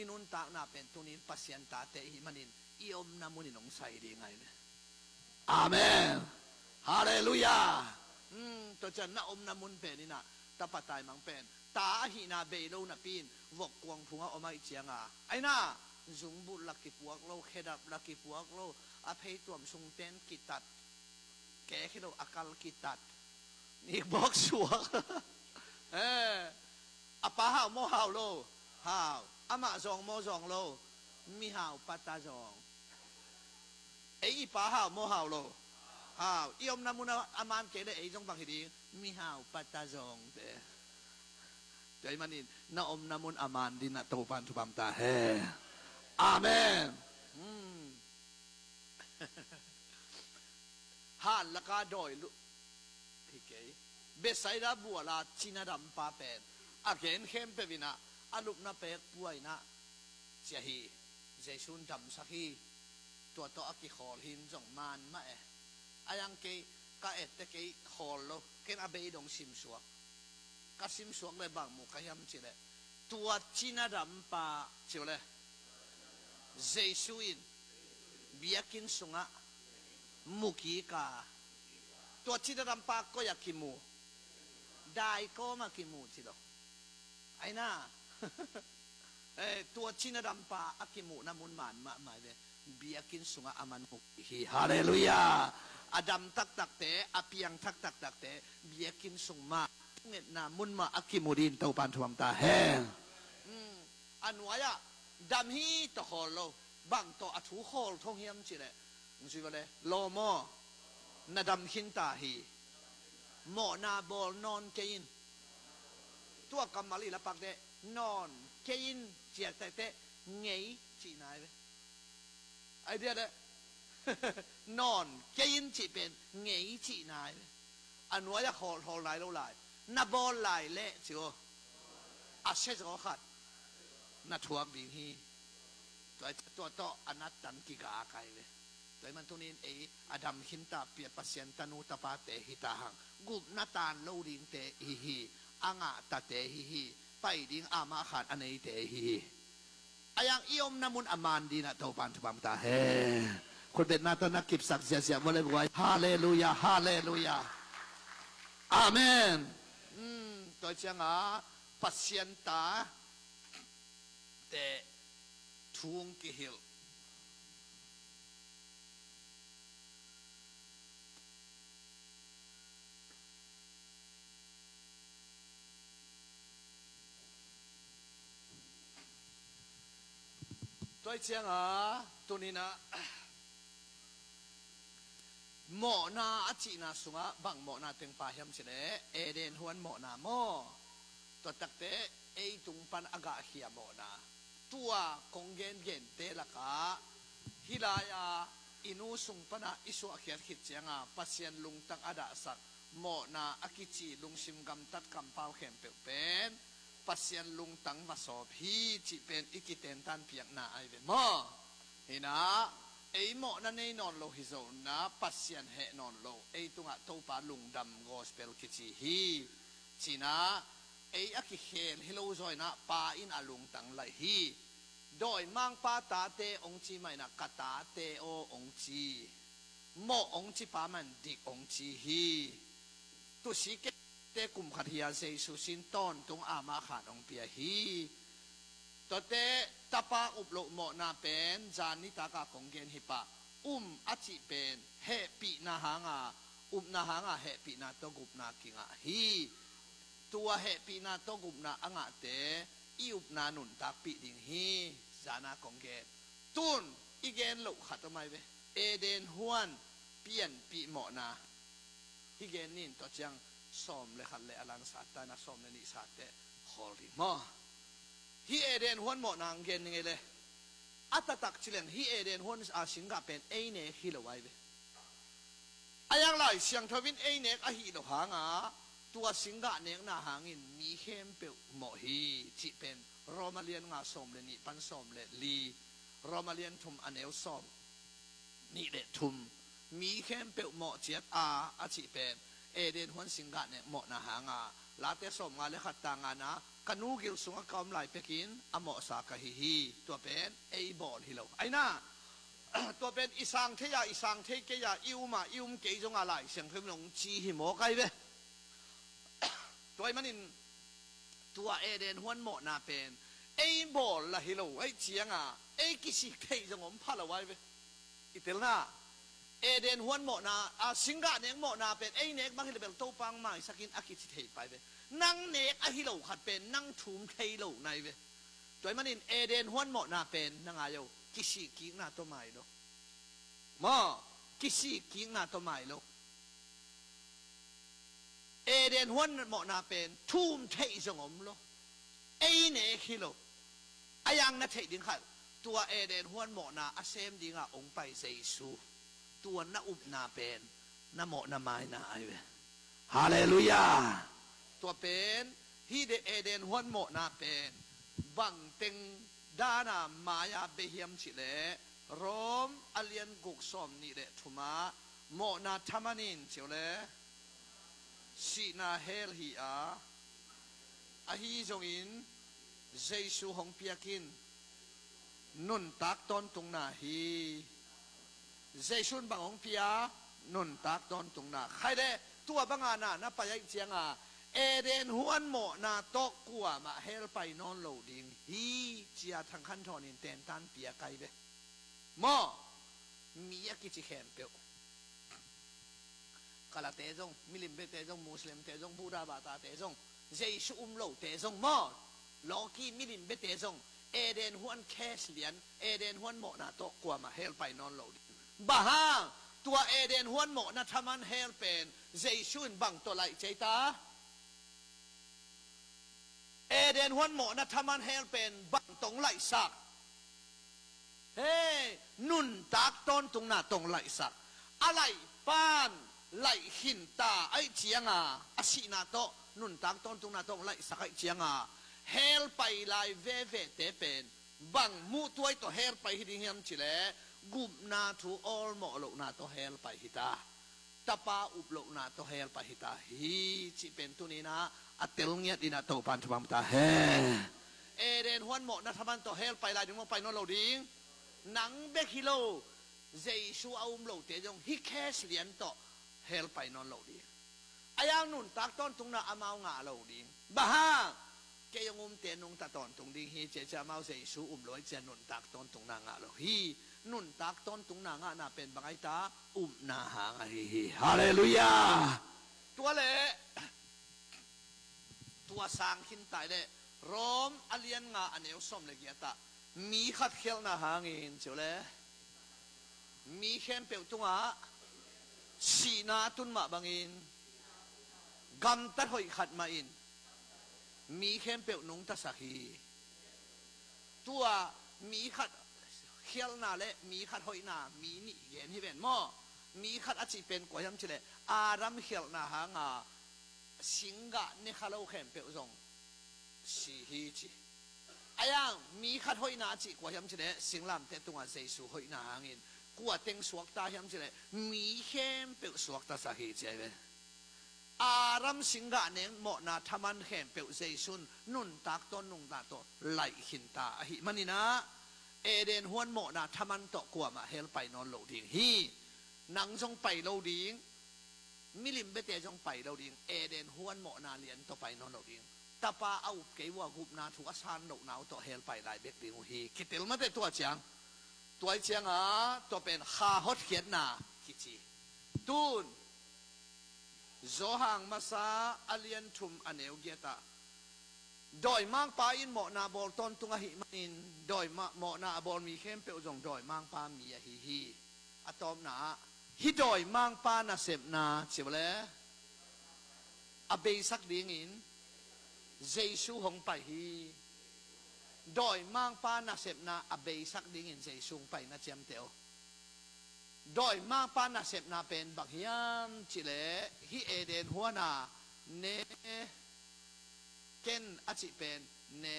I nuntakna pen tunin Pasian tate i hih manin i omna munin hong sai ding ai ve. Amen. Halleluiah. Hmm, tua ciang na omna mun pen ina, tapa taimang pen ta ahihna bei lo napi in vok kuangphunga om ahih cianga, aina, zungbulh la kipuak lo, khedap la kipuak lo, a pheituam sungten kitat, kek hi lo a kal kitat, nikbawk suak. Eh, a pa hau maw, hau lo? Hau. Amah zawng maw, zawng lo? Mihau pata zawng. Ei i pa hau maw, hau lo? Hau. I omna mun a, a man kei le ei zong bang hi ding? Mihau pata zawngte. Tua ahih manin na omna mun a man ding na Topan thupha pia ta hen. Amen. Hmm. Han laka dawi luh hi kei. Bethsaida buala cina dampa pen a gen khempeuh ina, a lupna pek pua ina, cia hi. Jesu'n damsak hi. Tua tawh a kikhawl hi in zong man mah e. A yang kei ka ette kei khawl lo. Ken a bei dong simsuak. Ka simsuak le bang mu ka hiam cileh, tua cina dampa ci uh le, Jesu in biakinn sungah mu kik a. Tua cina dampa koi a kimu? Daikawm a kimu ci lo. Aina. Eh, tua cina dampa a kimuhna mun man mahmah ve. Biakinn sungah a man mu hi. Halleluiah. A dam taktakte, a piangthak taktakte biakinn sung mah, ngetna mun mah a kimu ding Topan thupha pia ta hen. Hmm. A nuai-ah dam hi tawh khawl lo. Bang tawh a thu khawl thong hiam cih leh, zui va le, lawm aw, na dam khin ta hi. Mawhna bawl nawn kei in. Tua kammal i la pak teh, nawn kei in, ciak teh teh, ngei cihna hi ve. Ai diak leh, nawn kei in cih pen ngei cihna hi ve. A nuai-ah khawl, khawl nai lo lai, na bawl lai leh ci aw, a sia zaw khat na thuak ding hi. Tua, tua tawh a nattan kiga kai ve. Tua ahih man tunin ei a dam khin ta pi-a Pasian tanu tapate hi ta hang. Gupna taan lo dingte hi hi. A ngah tate hi hi. Pai ding amah khan a neite hi hi. A yang i omna mun a man dinah Topan thupha ta hen. Khutbetna tawh na kipsak ziahziah vua le guai. Halleluiah, halleluiah. Amen. Hmm, tua ciangah Pasian ta te thung kihilh. Tua ciangah tuninah mawhna a cihna sungah bang mawhna teng pha hiam cih leh Eden huan mawhna maw? Tua takteh ei tung pan a gahkhia mawhna. Tua kong gengente lakah hih lai-a i nu sung panah i suahkhiat khit cianga Pasian lungtang a dahsak mawhna a kici lungsim gamtat kampau khempeuh pen Pasian lungtang va sawp hi cih pen i kitentan piakna ahi ve maw? Hinah ei mawhna nei nawn lo hi zonah Pasian heh nawn lo ei tungah Topa lungdam gospel kici hi. Cinah ei a kikhel hi lo zaw inah Pa in a lungtang laih hi. Dawimangpa tate ong ci mah inah ka tate aw ong ci. Mawh ong ci pa man dik ong ci hi. Tusi kei te kum khat hi-a Jesu sin tawntung amah khan ong pia hi. Tuate tapa up loh mawhna pen zan nitak a kong gen hi pah. Um a cih pen hehpihna hanga, upna hanga hehpihna tawh gupna kingah hi. Tua hehpihna tawh gupna a ngahte i upna nuntakpih ding hi. Zana kong gen, tun i gen loh khat om ahi ve. Eden huan pianpih mawhna. Hih gen nin tua ciang sawm le khat le a langsat ta inah sawm le nih sat teh khawl ding maw? Hih Eden huan mawhna ang gen ni ngei le. A taktak ci leng hih Eden huan a singgah pen ei nek hi lo ahi ve. A yang Lai Siangtho in ei nek ahi lo hanga tua singgah nekna hangin mi khempeuh mawh hi cih pen Roma lian nga sawm le nih pan sawm le li, Roma lian thum a neu sawm nih le thum. Mi khempeuh mawh ciat a, a cih pen Eden huan singgah nek mawhna hanga Late sawm nga le khat ta ngana ka nu gil sungah ka om lai pekin a mawhsa ka hi hi. Tua pen ei bawl hi lo ahi na. Tua pen i sang thei a, i sang thei kei a, i um a, i um kei zonga Lai Siangtho in ong ci hi mawk ahi ve. Tua ahih manin tua Eden huan mawhna pen ei bawl la hi lo ahi cianga ei kisik theih zong om pha lo ahi ve. I telna Eden huan mawhna a singgah nek mawhna pen ei nek bang hi le bel Topa ong maisakin a kici thei pai ve. Nang nek ahi lo khat pen nang thum thei lo nai ve. Tua ahih manin Eden huan mawhna pen na ngai o, kisik kikna tawh mai lo. Maw, kisik kikna tawh mai lo. Eden huan mawhna pen thum theih zong om lo. Ei nek hi lo. A yang na theih ding khat, tua Eden huan mawhna a sem dinga ong pai Jesu. Tua na upna pen na mawhna maina ahi ve. Halleluiah. Tua pen hih de Eden huan mawhna pen bangteng dana maia behiam cih leh Rom a lian guk sawm nih le thumah mawhna thaman in ciu le sihna hell hi a, ahi zongin Jesu hong piakin nuntak tawntungna hi. Jesu in bang hong pia? Nuntak tawntungna. Khai le tua banga na na pai aih cianga Eden huan mawhna tawh kuamah hell pai nawn lo ding hi cia thangkhan thawnin tentan pia kai ve. Maw, mi a kici khempeuh, Kalate zong, milim bete zong, Muslimte zong, Buddha batate zong, Jesu um lote zong maw, lawki milim bete zong Eden huan case lian, Eden huan mawhna tawh kuamah hell pai nawn lo ding. Bang hang? Tua Eden huan mawhna thaman hell pen Jesu in bang tawh laih ci ei ta? Eden huan mawhna thaman hell pen bang tawh hong laihsak? Hei, nuntak tawntungna tawh hong laihsak. A laih pan laih khin ta ahih cianga, a sihna tawh nuntak tawntungna tawh hong laihsak ahih cianga, hell pai lai vevete pen bang muhtuai tawh hell pai hi ding hiam cih leh, gupna thu awlmawh lohna tawh hell pai hi ta. Tapa up lohna tawh hell pai hi ta hi cih pen tuni-in ah a tel ngiat in ah Topa'n thupha hong pia ta hen. Eden huan mawhna thaman tawh hell pai lai ding maw, pai nawn lo ding? Nang bek hi lo, Jesu a um lote zong hih case lian tawh hell pai nawn lo ding. A yang nuntak tawntungna amau ngah lo ding. Bang hang? Kei hong umte nungta tawntung ding hi ci a, ci a, amau Jesu um lo ahih ciang nuntak tawntungna ngah lo hi. Nuntak tawntungna ngahna pen bang ahi ta? Upna hang ahi hi. Halleluiah. Tua leh tua sang khin ta leh Rom a lian nga a neu sawm le giat ah, mi khat khialhna hangin ci uh leh, mi khempeuh tungah sihna a tun mah bangin, gamtat hoih khat mah in mi khempeuh nungtasak hi. Tua mi khat khialhna le mi khat hoihna, mi nih gen hi ven maw. Mi khat a cih pen kua hiam cih leh, Adam khialhna hanga singgah ne kha lo khempeuh zong si hi ci. A yang mi khat hoihna a cih kua hiam cih leh, singlamteh tungah Jesu hoihna hangin kua teng suakta hiam cih leh, mi khempeuh suaktasak hi ci ahi ve. Adam singgah neng mawhna thaman khempeuh Jesu in nuntak tawntungna tawh laih khin ta ahih manin ah, Eden huan mawhna thaman tawh kuamah hell pai nawn lo ding hi. Nang zong pai lo ding. Milim biate zong pai lo ding. Eden huan mawhna lian tawh pai nawn lo ding. Tapa a up kei uh a, gupna thu a san lohna uh tawh hell pai lai bek ding uh hi. Kitel mate tua ciang. Tua ahih ciangah tua pen kha hotkhiatna kici. Tun Johan masa a lian thum a neu giat ah, dawimangpa in mawhna bawl tawntung ahih manin, dawi ma-, mawhna a bawl mi khempeuh zong dawimangpa mi ahi hi. A tawpna ah, hih dawimangpa nasepna ci uh leh, a beisak dingin Jesu hong pai hi. Dawimangpa nasepna a beisak dingin Jesu hong pai na ciamteh uh. Dawimangpa nasepna pen bang hiam cih leh, hih Eden huana ne ken a cih pen ne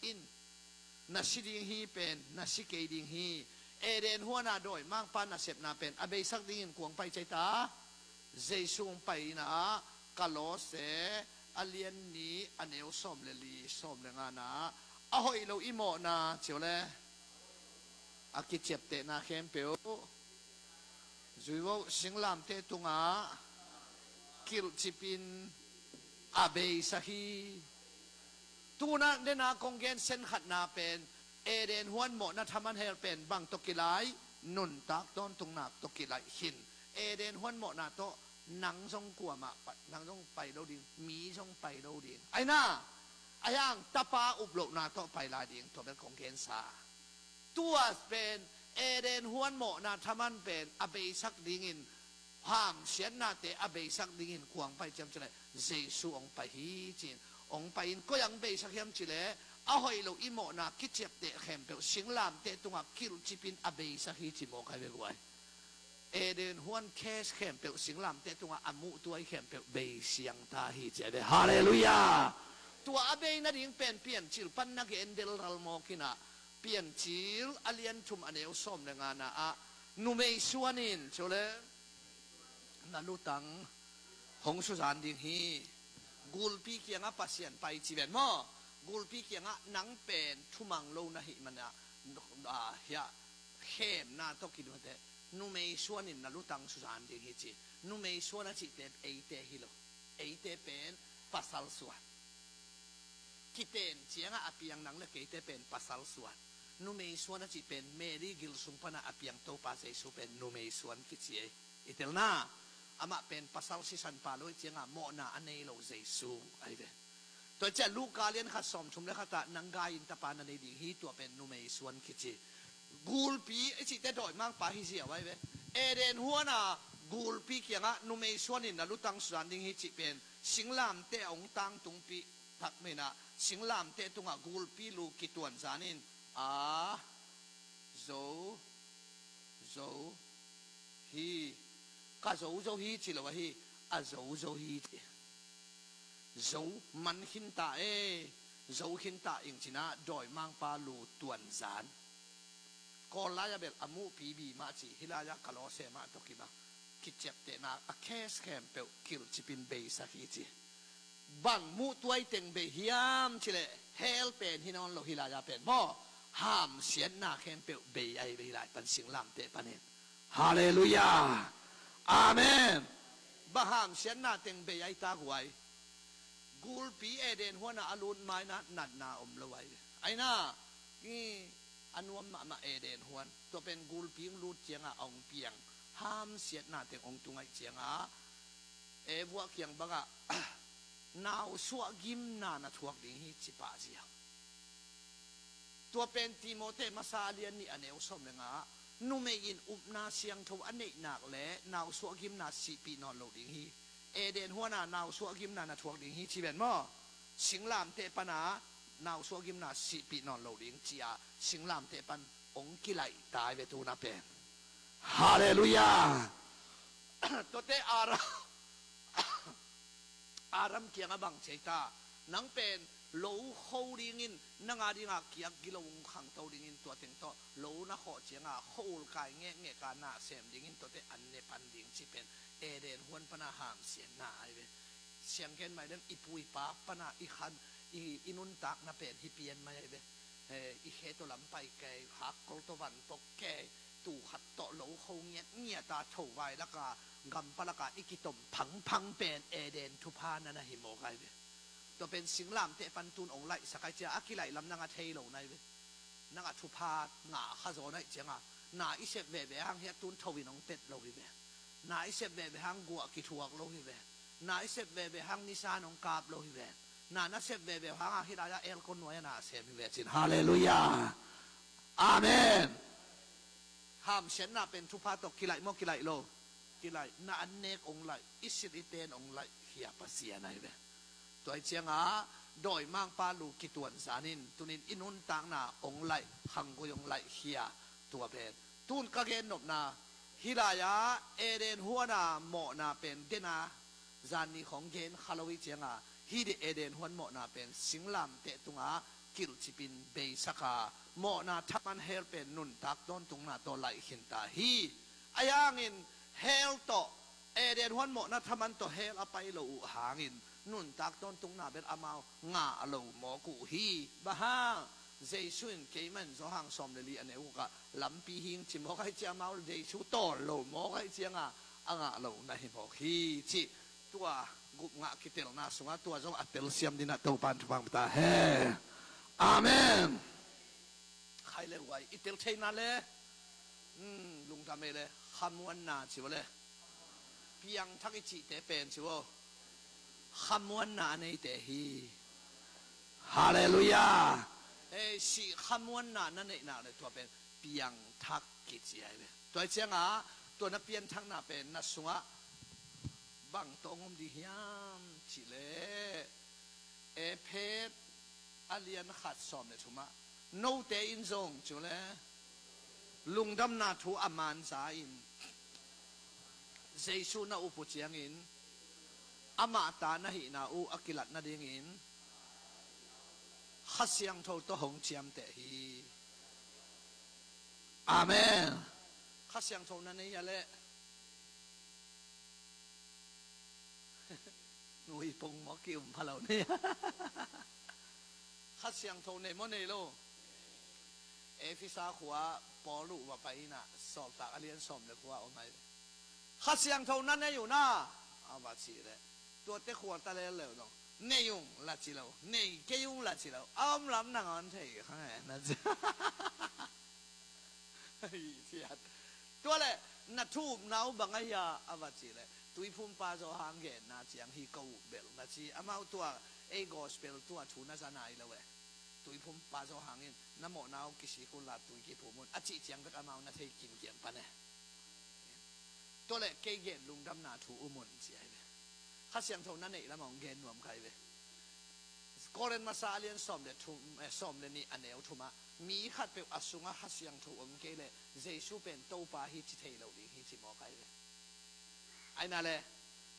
in, na si ding hi pen na si kei ding hi. Eden huana dawimangpa nasepna pen a beisak dingin kua hong pai ci ei ta? Jesu hong pai in ah, Kolose a lian nih a neu sawm le li, sawm le ngana ah, a hoih lo i mawhna ci uh leh, a kiciaptehna khempeuh zui vo, singlamteh tungah kilhcipin a beisak hi. Tuna nena kong gen sen khatna pen, Eden huan mawhna thaman hell pen bang tawh kilaih? Nuntak tawntungna tawh kilaih khin. Eden huan mawhna tawh nang zong kuamah pa-, nang zong pai lo ding, mi zong pai lo ding. Ahi na, a yang tapa up lohna tawh pai lai ding, tua bel kong gensa. Tua pen Eden huan mawhna thaman pen a beisak dingin, hamsiatnate a beisak dingin kua hong pai hiam cih leh, Jesu hong pai hi ci-in. Hong pai in koi ah hong beisak hiam cih leh, a hoih lo i mawhna kiciapteh khempeuh singlamteh tungah kilhcipin a beisak hi ci mawk ahi ve guai. Eden huan case khempeuh singlamteh tungah a muhtuai khempeuh beisiang ta hi ci ahi ve. Halleluiah. Tua a bei nading pen Piancil pan na gen delral mawk in ah, Piancil a lian thum a neu sawm le ngana ah, numei suan in ci uh leh, na lutang hong suzan ding hi. Gulpi kiangah Pasian pai ci ven maw. Gulpi kiangah nang pen thumang lo na hih manin ah, ah, hiah khemna tawh kiduate, numei suan in na lutang suzan ding hi ci. Numei suan a cihte eite hi lo. Eite pen pasal suan. Kiten ciangah a piang nang le keite pen pasal suan. Numei suan a cih pen Mary gil sung panah a piang Topa Jesu pen numei suan kici ei. I telna, amah pen pasal sisan pa lo ahih ciangah mawhna a nei lo Jesu ahi ve. Tua ciah Luka lian khat sawm thum le khat ah nang gai-in tapa na nei ding hi, tua pen numei suan kici. Gulpi i cihte dawimangpa hi ziau ai ve. Eden huana gulpi kiangah numei suanin na lutang suan ding hi cih pen singlamteh a ong tangtungpih tak menah singlamteh tungah gulpi lu kituan zanin a zo zo hi. Ka zo zo hi ci lo ahi, a zo zo hi ci. Zo man khinta e, zo khinta ing cina dawimangpa lu tuan zan. Kawl lai-a bel a muhpi bi mah ci, hih lai-a ka lawse mah tawh kima kiciaptehna a case khempeuh kilcipin beisak hi ci. Bang muhtuai teng bei hiam cileh hell pen hi nawn lo hih lai-a pen maw? Hamsiatna khempeuh bei ai ve hih lai pan singlamteh panin. Halleluiah. Amen. Bang hamsiatna teng bei ai ta guai. Gulpi Eden huana a lut maina natna om lo ai ve. Aina i a nuam mahmah Eden huan tua pen gulpi ong lut cianga a ong piang hamsiatna teng ong tungaih cianga Eva kiang bangah nausuah gimna na thuak ding hi cipah ziau. Tua pen Timote masa a lian nih a neu sawm le nga ah numei in upna siangtho a neihnak le nausuah gimna sihpih nawn lo ding hi. Eden huana nausuah gimna na thuak ding hi ci ven maw? Singlamteh pana nausuah gimna sihpih nawn lo ding cia singlamteh pan ong kilaih tai ve tuna pen. Halleluiah. Tuate Adam Adam kiangah bang ci ai ta? Nang pen lo kho dingin nanga dinga kiak gilo ung khangto dingin tua teng tawh lo na khawh cianga kho ulkai ngekngeka na sem dingin tuate an ne pan ding ci pen Eden huan pana hamsiatna ai ve. Siangken mai leng i pu i pa pana i khan i, i nuntakna pen hi pian mai ai ve. Eh, i khe tawh lam pai kei, hakkol tawh van pok kei, tuu khat tawh lo kho ngiatngiata thovai laka gampa laka i kitom phangphang pen Eden thupha na na hi mawk ai ve. Tua pen singlamteh pan tun ong laihsak ai cia a kilaih lam nang a thei lo nai ve. Nang a thupha ngah kha zaw naih cianga na i sep veve hang hiah tun tho in ong pet lo hi ve. Na i sep veve hang guah kithuak lo hi ve. Na i sep veve hang nisa nong kap lo hi ve. Na na sep veve hang a hih lai-a elkon nuai a na sem hi ve cin. Halleluiah. Amen. Hamsiatna pen thupha tawh kilaih maw kilaih lo? Kilaih. Na an nek ong laih, i silh i ten ong laih khia Pasian ahi ve. Tua hi cianga dawimangpa lu kituan zanin tunin i nuntakna ong laih, khanggui ong laih khia. Tua pen tun ka gennopna hih lai-a Eden huana mawhna pen dena zanni khong gen kha lo hi cianga hih dih Eden huan mawhna pen singlamteh tunga kilcipin beisaka mawhna thaman hell pen nuntak tawntungna tawh laih khinta hi. Ahi hangin hell tawh Eden huan mawhna thaman tawh hell a pai lo uh hangin nuntak tawntungna bel amau ngah lo mawk uh hi. Bang hang Jesu in keiman Johan sawm le li a neu ukah lampi hing ci mawk ahi cia amau Jesu tawl lo mawk ahi cianga a ngah lo na hi mawk hi cih tua gupngah kitelna sungah tua zong a telsiam dinah Topan thupha ta he. Amen. Khai le huai i tel theihna le lungdam ei le khamuanna ci uh le piangthak i cihte pen ci uh khamuanna a neite hi. Halleluiah. Ei sih khamuanna na neihna le tua pen piangthak kici ai ve. Tua hi cianga tua na pianthakna pen na sungah bang tawh ong om ding hiam cih le Efet a lian khat sawm le thumah note in zong cu le lungdamna thu a manza in Jesuh na up uh ciangin amah ta na hihna uh a kilat nadingin Kha Siangtho tawh hong ciamteh hi. Amen. Kha Siangtho na nei a leh nui pong maw ki um pha lo ni. Kha Siangtho nei maw nei lo? Efesa khua Paul uh va pai inah Sawltak a lian sawm le khua om ai. Kha Siangtho na nei uh na a va ci leh tuate khua ta lel leu dong nei ung la ci lo, nei kei ung la ci lo, a om lam nangawn thei kha nge na ci. Hi ciat. Tua le na thupna uh bang a hia a va ci le Tuiphumpa Johan genna ciang hi ko uh bel na ci. Amau tua Ei gospel tua thu na za nai lo e. Tuiphum pa zaw hangin na mawhna uh kisik unla tui kiphum un a cih ciang bek amau na thei kimkiang pan e. Tua leh kei gen lungdamna thu um un ci ai ve. Kha Siangtho na neih lamah hong gen nuam kai ve. Korin masa a lian sawm le thum, eh, sawm le nih a neu thumah mi khatpeuh a sungah Kha Siangtho om kei leh Jesu pen Topa hi ci thei lo ding hi ci mawk ai ve. Aina le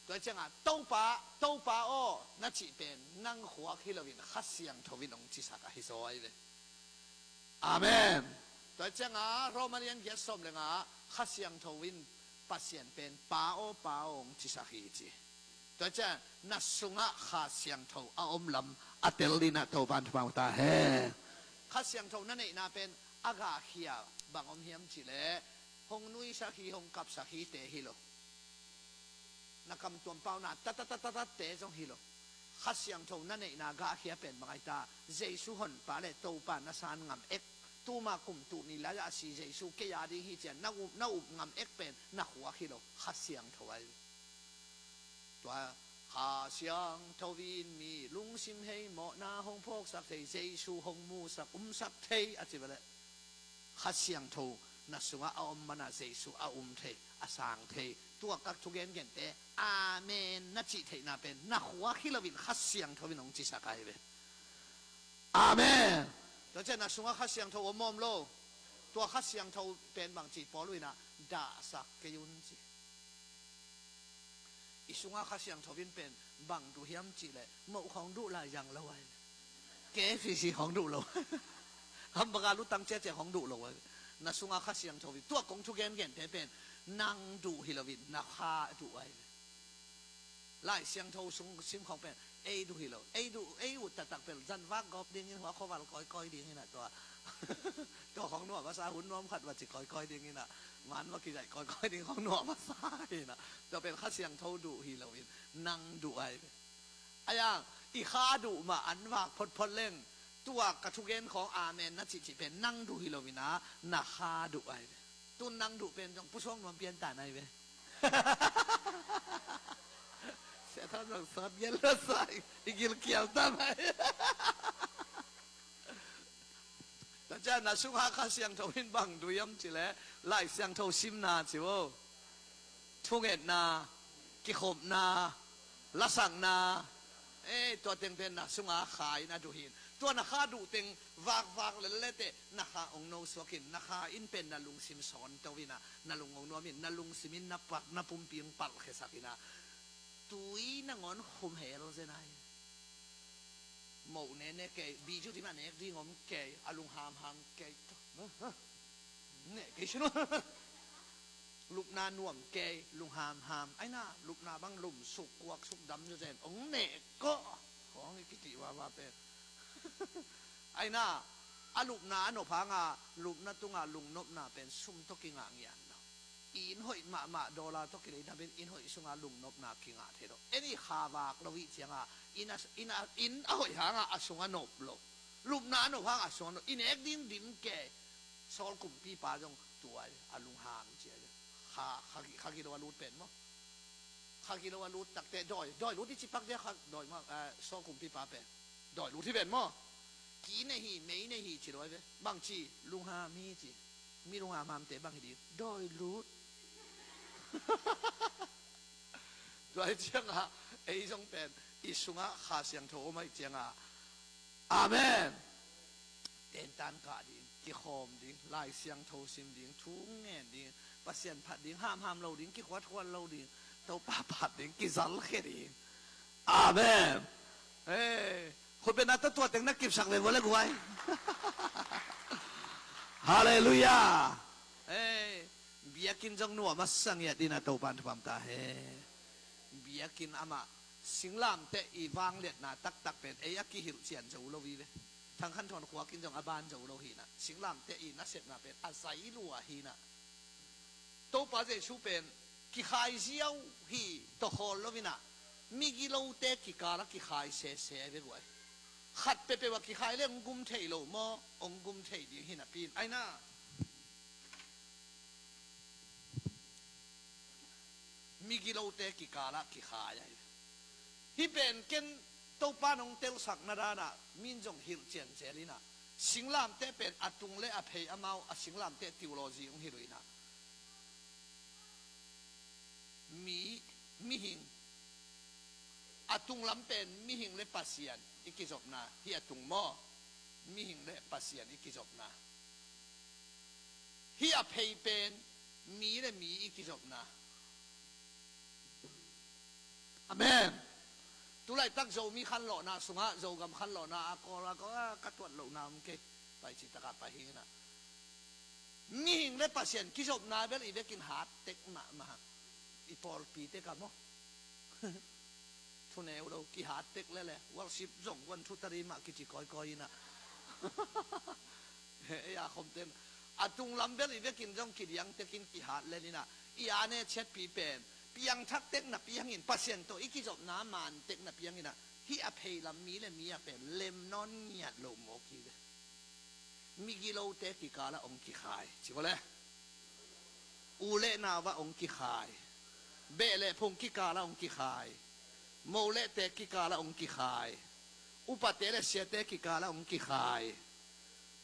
tua ciangah Topa, Topa aw na cih pen nang khuak hi loin Kha Siangtho in hong cisak ahi zaw ai ve. Amen. Tua ciangah Roma lian giat sawm le nga Kha Siangtho in Pasian pen Pa aw, Pa aw hong cisak hi ci. Tua ciang na sungah Kha Siangtho a om lam a tel dinah Topa in thupha ta hen. Kha Siangtho na neihna pen a gahkhia bang om hiam cih leh hong nuisak hi, hong kapsak hi te hi lo. Na kamtuam pauna tatatatate zong hi lo. Kha Siangtho na neihna gahkhia pen bang ai ta, Jesu honpa le Topa na san ngam ek, tuma kum tul nih lai-ah a si Jesu kei a ding hi cian na up, na up ngam ek pen na khuak hi lo, Kha Siangtho ai. Tua Kha Siangtho in mi lungsim hei mawhna hong phawksak thei, Jesu hong musak umsak thei a ci veleh Kha Siangtho na sungah a om mana Jesu a um thei, a sang thei. Tua ka thugen gente amen na cih theihna pen na khuak hi loin Kha Siangtho in hong cisak ai ve. Amen. Tua ciang na sungah Kha Siangtho om om lo. Tua Kha Siangtho pen bang ci Paul inah dahsak kei un ci. I sungah Kha Siangtho in pen bang duh hiam cih leh moh khawng duh lai zang lo ai. K F C khawng duh lo. Hamburger lutang ciacia khawng duh lo ai. Na sungah Kha Siangtho in tua kong thugen gente pen nang duh hi loin na kha duh ai. Lai Siangtho sung sim khawng pen ei duh hi lo, ei duh, ei ut taktak pel zan vak gawp dingin hua khuaval kawikawi dingin a tua. Tua khawng nuam a sa, hun nuam khat va ci kawikawi dingin a, man va kizaih kawikawi ding khawng nuam a sa hi na. Tua pen Kha Siangtho duh hi loin nang duh ai ve. Ai ang i kha duh mah an vak photphot leng tua ka thugen khawng amen na cihcih pen nang duh hi loin a na kha duh ai ve. Tun nang duh pen zong pusuak nuam pian ta nai ve. Satan zong sawt gel lo sa i gilkial ta mai. Tua ciang na sungah Kha Siangtho in bang duh hiam cih leh Lai Siangtho simna ci vo. Thungetna, kikhopna, lasakna, eh, tua teng pen na sungah kha in a duh hi. Tua na kha duh teng vakvak lelete na kha ong no suak in, na kha in pen na lungsim sawn to in a, na lung ong nuam in, na lungsim in na pak, na pumpi ong palhkhiasak in a, tui nangawn khum hel zen ai. Moh ne ne kei, biju tima nek ding om kei, a lunghamham kei. Ne kei sino. Lupna nuam kei, lunghamham. Aina, lupna bang lum suk, kuak suk dam zazen. Ong ne ko. Kong i kiti wawa pen. Aina, a lupna a nop hanga, lupna tunga lungnopna pen sum to kingah ngian lo. I inn hoih mahmah dollar tawh kilei dam in inn hoih sunga lungnopna kingah thei lo. En i kha vak lo ih cianga inn a, inn a, inn a hoih hanga a sunga nop lo. Lupna a nop hanga a sunga nop. I nek ding dim kei. Saul kumpipa zong tuai a lungham cia. Kha, kha, kha gilo a lut pen maw? Kha gilo a lut takte dawi, dawi lut i cipak dia kha dawi maw, eh, Saul kumpipa pen. Dawi lut hi pen maw? Ki nei hi, mei nei hi ci dawi ve. Bang ci, lungham hi ci. Mi lunghamhamte bang hi ding, dawi lut. Tua hi cianga ei zong pen i sungah Kha Siangtho om ahi cianga. Amen. Tentan kah ding, kikhawm ding, Lai Siangtho sim ding, thu ngen ding, Pasian phat ding, hamham lo ding, kikhuatkhuat lo ding, Topa phat ding, kizalkhia ding. Amen. Hey. Khutbetna tawh tua teng na kipsak ve vua le guai. Halleluiah. Hey. Biakinn zong nuam a sangiat in a Topan thupam ta he. Biakinn amah singlamteh i vangliatna taktak pen ei a kihilh cian zo lo hi ve. Thangkhan thawn khuakin zong a ban zo lo hi na. Singlamteh i nasepna pen a zai lua hi na. Topa Jesu pen kikhai ziau hi tawh khawl lo hi na. Migilote kikala kikhai sese ve guai. Khat peuhpeuh a kikhai le ong gum thei lo maw? Ong gum thei ding hi napi in. Aina. Migilote kikala kikhai ahi. Hih pen ken Topa nong telsak na danah min zong hilh cianzel inah, singlamteh pen a tung le a phei amau a singlamteh theology hong hilh uh inah, mi, mihing, a tunglam pen mihing le Pasian i kizopna hi a tung maw? Mihing le Pasian i kizopna hi a phei pen mi le mi i kizopna. Amen. Tulaitak Zomi khanlawhna sungah Zogam khanlawhna a kawl a kawl a ka tuat lohna om kei. Pai citakah pai hinah, mihing le Pasian kizopna bel i vekin hat tek mahmah. I pawlpi tek a maw? Thuneu lo kihat tek lele worship zong guan thutari mah kici kawikawi inah. Ei a khomten a tunglam bel i vekin zong kidiang tekin kihat leninah, i ane chiatpi pen piangthak tek napi hangin Pasian tawh i kizopna man tek napi hanginah, hih a pheilam mi le mi a pen lem nawn ngiat lo mawk hi ve. Migilote kikalah hong kikhai ci vawle. U le nau ah hong kikhai. Beh le phung kikalah hong kikhai. Mo le te kikalah hong kikhai. Upate le siate kikalah hong kikhai.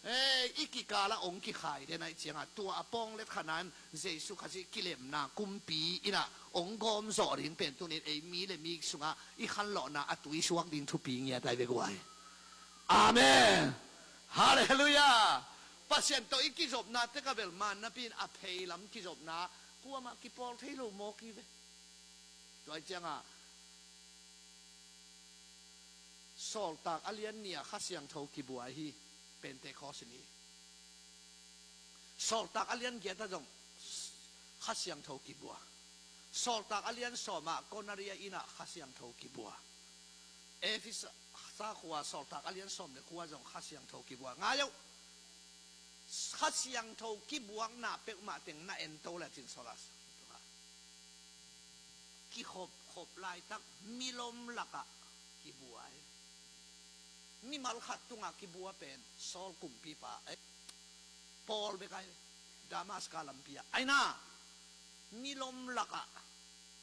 Ei, i kikalah hong kikhai den aih ciangah tua a pawng let khanan Jesu Khazih kilemna kumpi inah hong gawm zawh ding pen tunin ei mi le mi sungah i khanlawhna a tuisuak ding thupi ngiat ai ve guai. Amen. Halleluiah. Pasian tawh i kizopna tek a bel man napi in a pheilam kizopna kuamah kipawl thei lo mawk hi ve. Tua ciangah Sawltak a lian nih ah Kha Siangtho kibua hi. Pentecost ni. Sawltak a lian giat ah zong Kha Siangtho kibua. Sawltak a lian sawm ah Konaria inn ah Kha Siangtho kibua. Efesa khua Sawltak a lian sawm le kua zong Kha Siangtho kibua. Ngai uh. Kha Siangtho kibuakna peuhmah teng na ento le cin solas. Kikhop khop laitak milom lakah kibua hi. Mimal khat tungah kibua pen Saul kumpipa, eh, Paul bek ai, Damaska lampi ah. Aina, milom lakah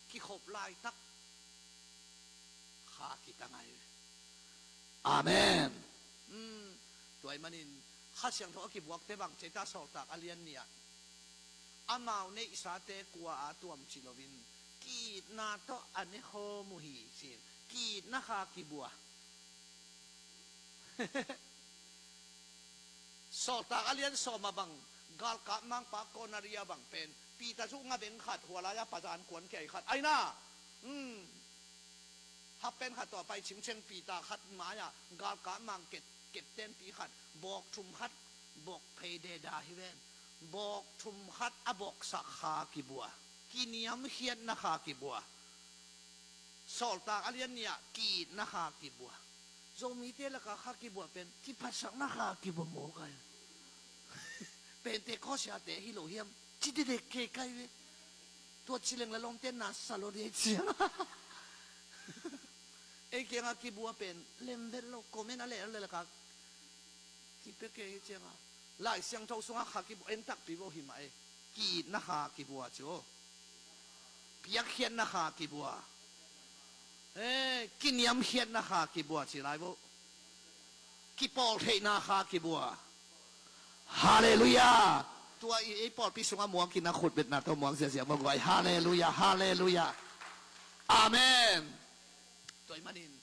kikhop laitak Kha kitang ai. Amen. Hmm. Tua ahih manin Kha Siangtho a kibuakte bang ci ta, Sawltak a lian nih ah amau neihsate kua a tuam ci loin ki-itna tawh a nekhawm uh hi ci-in ki-itna Kha kibua. Sawltak a lian sawm ah bang galkap mangpa Konaria bang pen Peter cu ngabeng khat, hua lai-a pazan kuan kiai khat aina. Hmm. Hapen khat tawh a pai cingceng Peter khat mai-ah galkap mang kep, keptenpi khat bawk thum khat bawk phei deda hi ven. Bawk thum khat a bawksak Kha kibua. Kiniamkhiatna Kha kibua. Sawltak a lian nih ah ki-itna Kha kibua. Zomite lakah Kha kibua pen kiphatsakna Kha kibua mawk ai. Pentecost-te hi lo hiam? Ci dedek kei kai ve. Tua ci leng la lawmte na sa lo dei cia. Ei kiangah kibua pen lem vet lo, comment a leh a leh lakah kipia kei hi ciangah Lai Siangtho sungah Kha kibua en takpi vo hi mah ei. Ki-itna Kha kibua ci aw. Piakkhiatna Kha kibua. Eh, kiniamkhiatna Kha kibua ci lai vo. Kipawltheihna Kha kibua. Halleluiah. Tua i, i pawlpi sungah muang kina khutbetna tawh muang ziazia mawk guai. Halleluiah, halleluiah. Amen. Tua ahih manin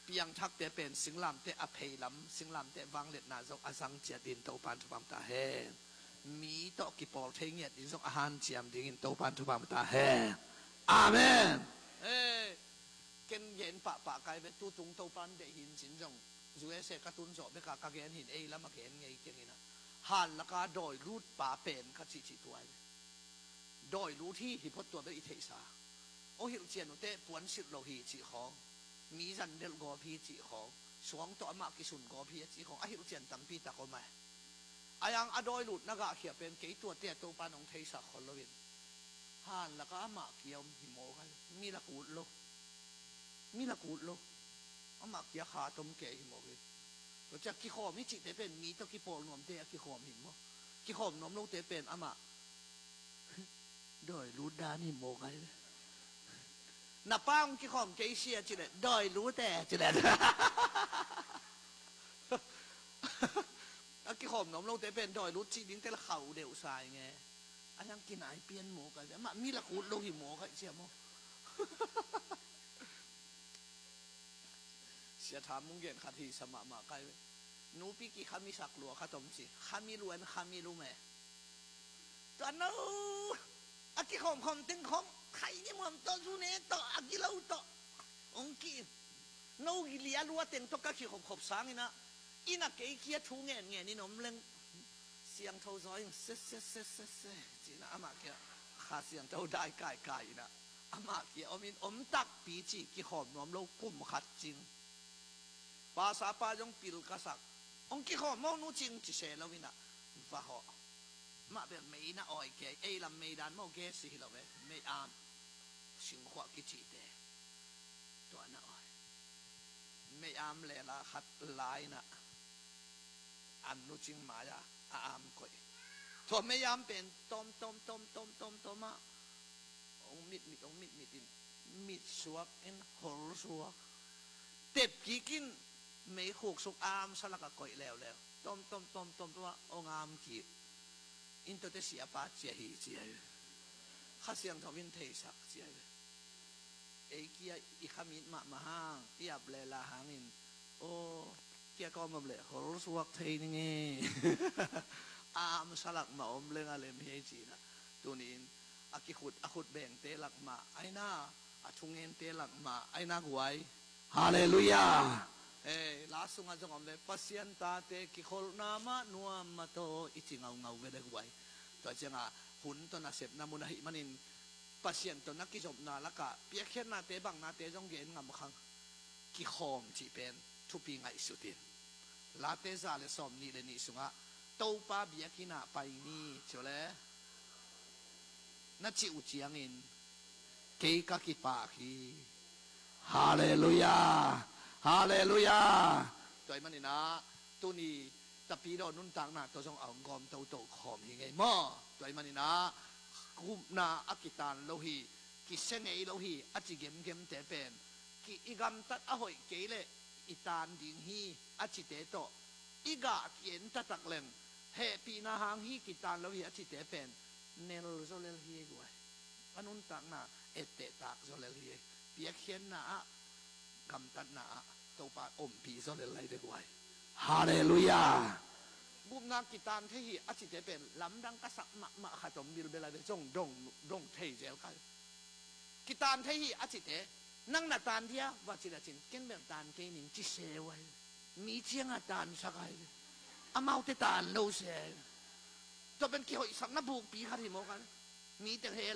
piangthakte pen singlamteh a pheilam, singlamteh vangliatna zong a zang ciat dingin Topan thupha ta hen. Mi tawh kipawl thei ngiat ding zong a hanciam dingin Topan thupha ta hen. Amen. Eh, ken gen pahpah kai ve, tutung Topan deih hin cin zong U S A ka tun zawh beka ka gen hin ei lam a gen ngei keng inah. Han laka dawi lut pa pen ka cihcih tuai ve. Dawi lut hi, hi phot tua bel i theihsa. Aw hilhcian uh teh puan silh lo hi cih khawng. Mi zan delh gawp hi cih khawng. Suang tawh amah kisun gawp hi a cih khawng. A hilhcian tampi tak om ai. A yang a dawi lut na gahkhia pen kei tuate a Topan hong theisak khol loin. Han laka amah kia om hi maw kai. Mi lak ut lo. Mi lak ut lo. Amah kia kha tom kei hi maw kai. Tua ciah kikhawm hi cihte pen mi tawh kipawl nuamte a kikhawm hi maw. Kikhawm nuam lote pen amah dawi lut dan hi maw kai. Na pa hong kikhawm kei sia ci leh, dawi lut e ci leh. A kikhawm nuam lote pen dawi lut cih dingte la khauh deuh sa ing e. A hiang kinai pian maw kai ve. Amah mi la kut lo hi maw kai cia maw. Sia Tham mung gen khat hi sa mahmah kai ve. Nupi kikhami sak lua khat om ci. Khami luan khami lu me. Tua no a kikhawmkhawm teng khawm khai ni muam tawh zu ne tawh a gilo tawh. Ong ki no gilia lua teng tawh ka kikhawmkhawm sangin ah inn ah kei kia thu ngen ngen in om leng. Siangtho zaw in se se se se se cina amah kia Kha Siangtho dai kaikai ina amah kia om in om takpi ci kikhawm nuam lo kum khat cing. Pastor pa zong pil ka sak. Hong kikhawm maw nu cing ci se lo ina va hawh. Mah bel mei na awi kei ei lam mei dan maw gas hi lo ve. Mei am singkhuah kicite. Tua na awi. Mei am lela khat lai na an nu cing mai-a a am koih. Tua mei am pen tom tom tom tom tom tom ah ong mit mit ong mit mit in mit suak in hol suak. Tep kik in mei khuk suk am salak a koih leuleu. Tom tom tom tom tom ah ong am kik. In tote siapa cia hi cia hi. Kha Siangtho in theisak cia hi. Ei kia i khamit mahmah hang i ap lela hangin aw kia kawm om le hol suak thei ning e. Am salak mah om leng a lem hi ei cina. Tunin a kikhut a khut bengte lak mah aina a thungente lak mah aina guai. Halleluiah. Ei la sungah zong om ve Pasian tate kikholhna mah nuam mah tawh i ci ngaungau ve le guai. Tua cianga hun tawh nasepna mun ahih manin Pasian tawh na kizopna lakah piakkhiatnate bangnate zong gen ngam khang. Kikhawm cih pen thupi ngaihsut in. Late za le sawm nih le nih sungah Topa biakinn ah pai ni ci le na cih uh ciangin kei ka kipak hi. Halleluiah. Halleluiah. Tua ahih maninah tuni tapidaw nuntakna tawh zong a hong gawm toto khawm hi ngei maw? Tua ahih maninah gupna a kitan lo hi, kisia ngei lo hi a ci gemgemte pen ki i gamtat a hoih kei leh i tan ding hi a cite tawh i gah ki-en taktak leng hehpihna hang hi kitan lo hi a cite pen nel zaw lel hi ei guai. A nuntakna ettehtak zaw lel hi ei. Piakkhiatna ah gamtatna ah Topa ompih zaw lel lai ve guai. Halleluiah. Gupna kitan thei hi a cite pen lamdang ka sak mahmah khat om bilbel lai ve zong dong dong thei zel kai. Kitan thei hi a cite nang na tan dia va ci la cin ken bel tan kei ning ci se uh ahi. Mi cianga tansak ahi. Amaute tan lo se ahi. Tua pen kihoihsakna bukpi khat hi maw kan. Mi teng he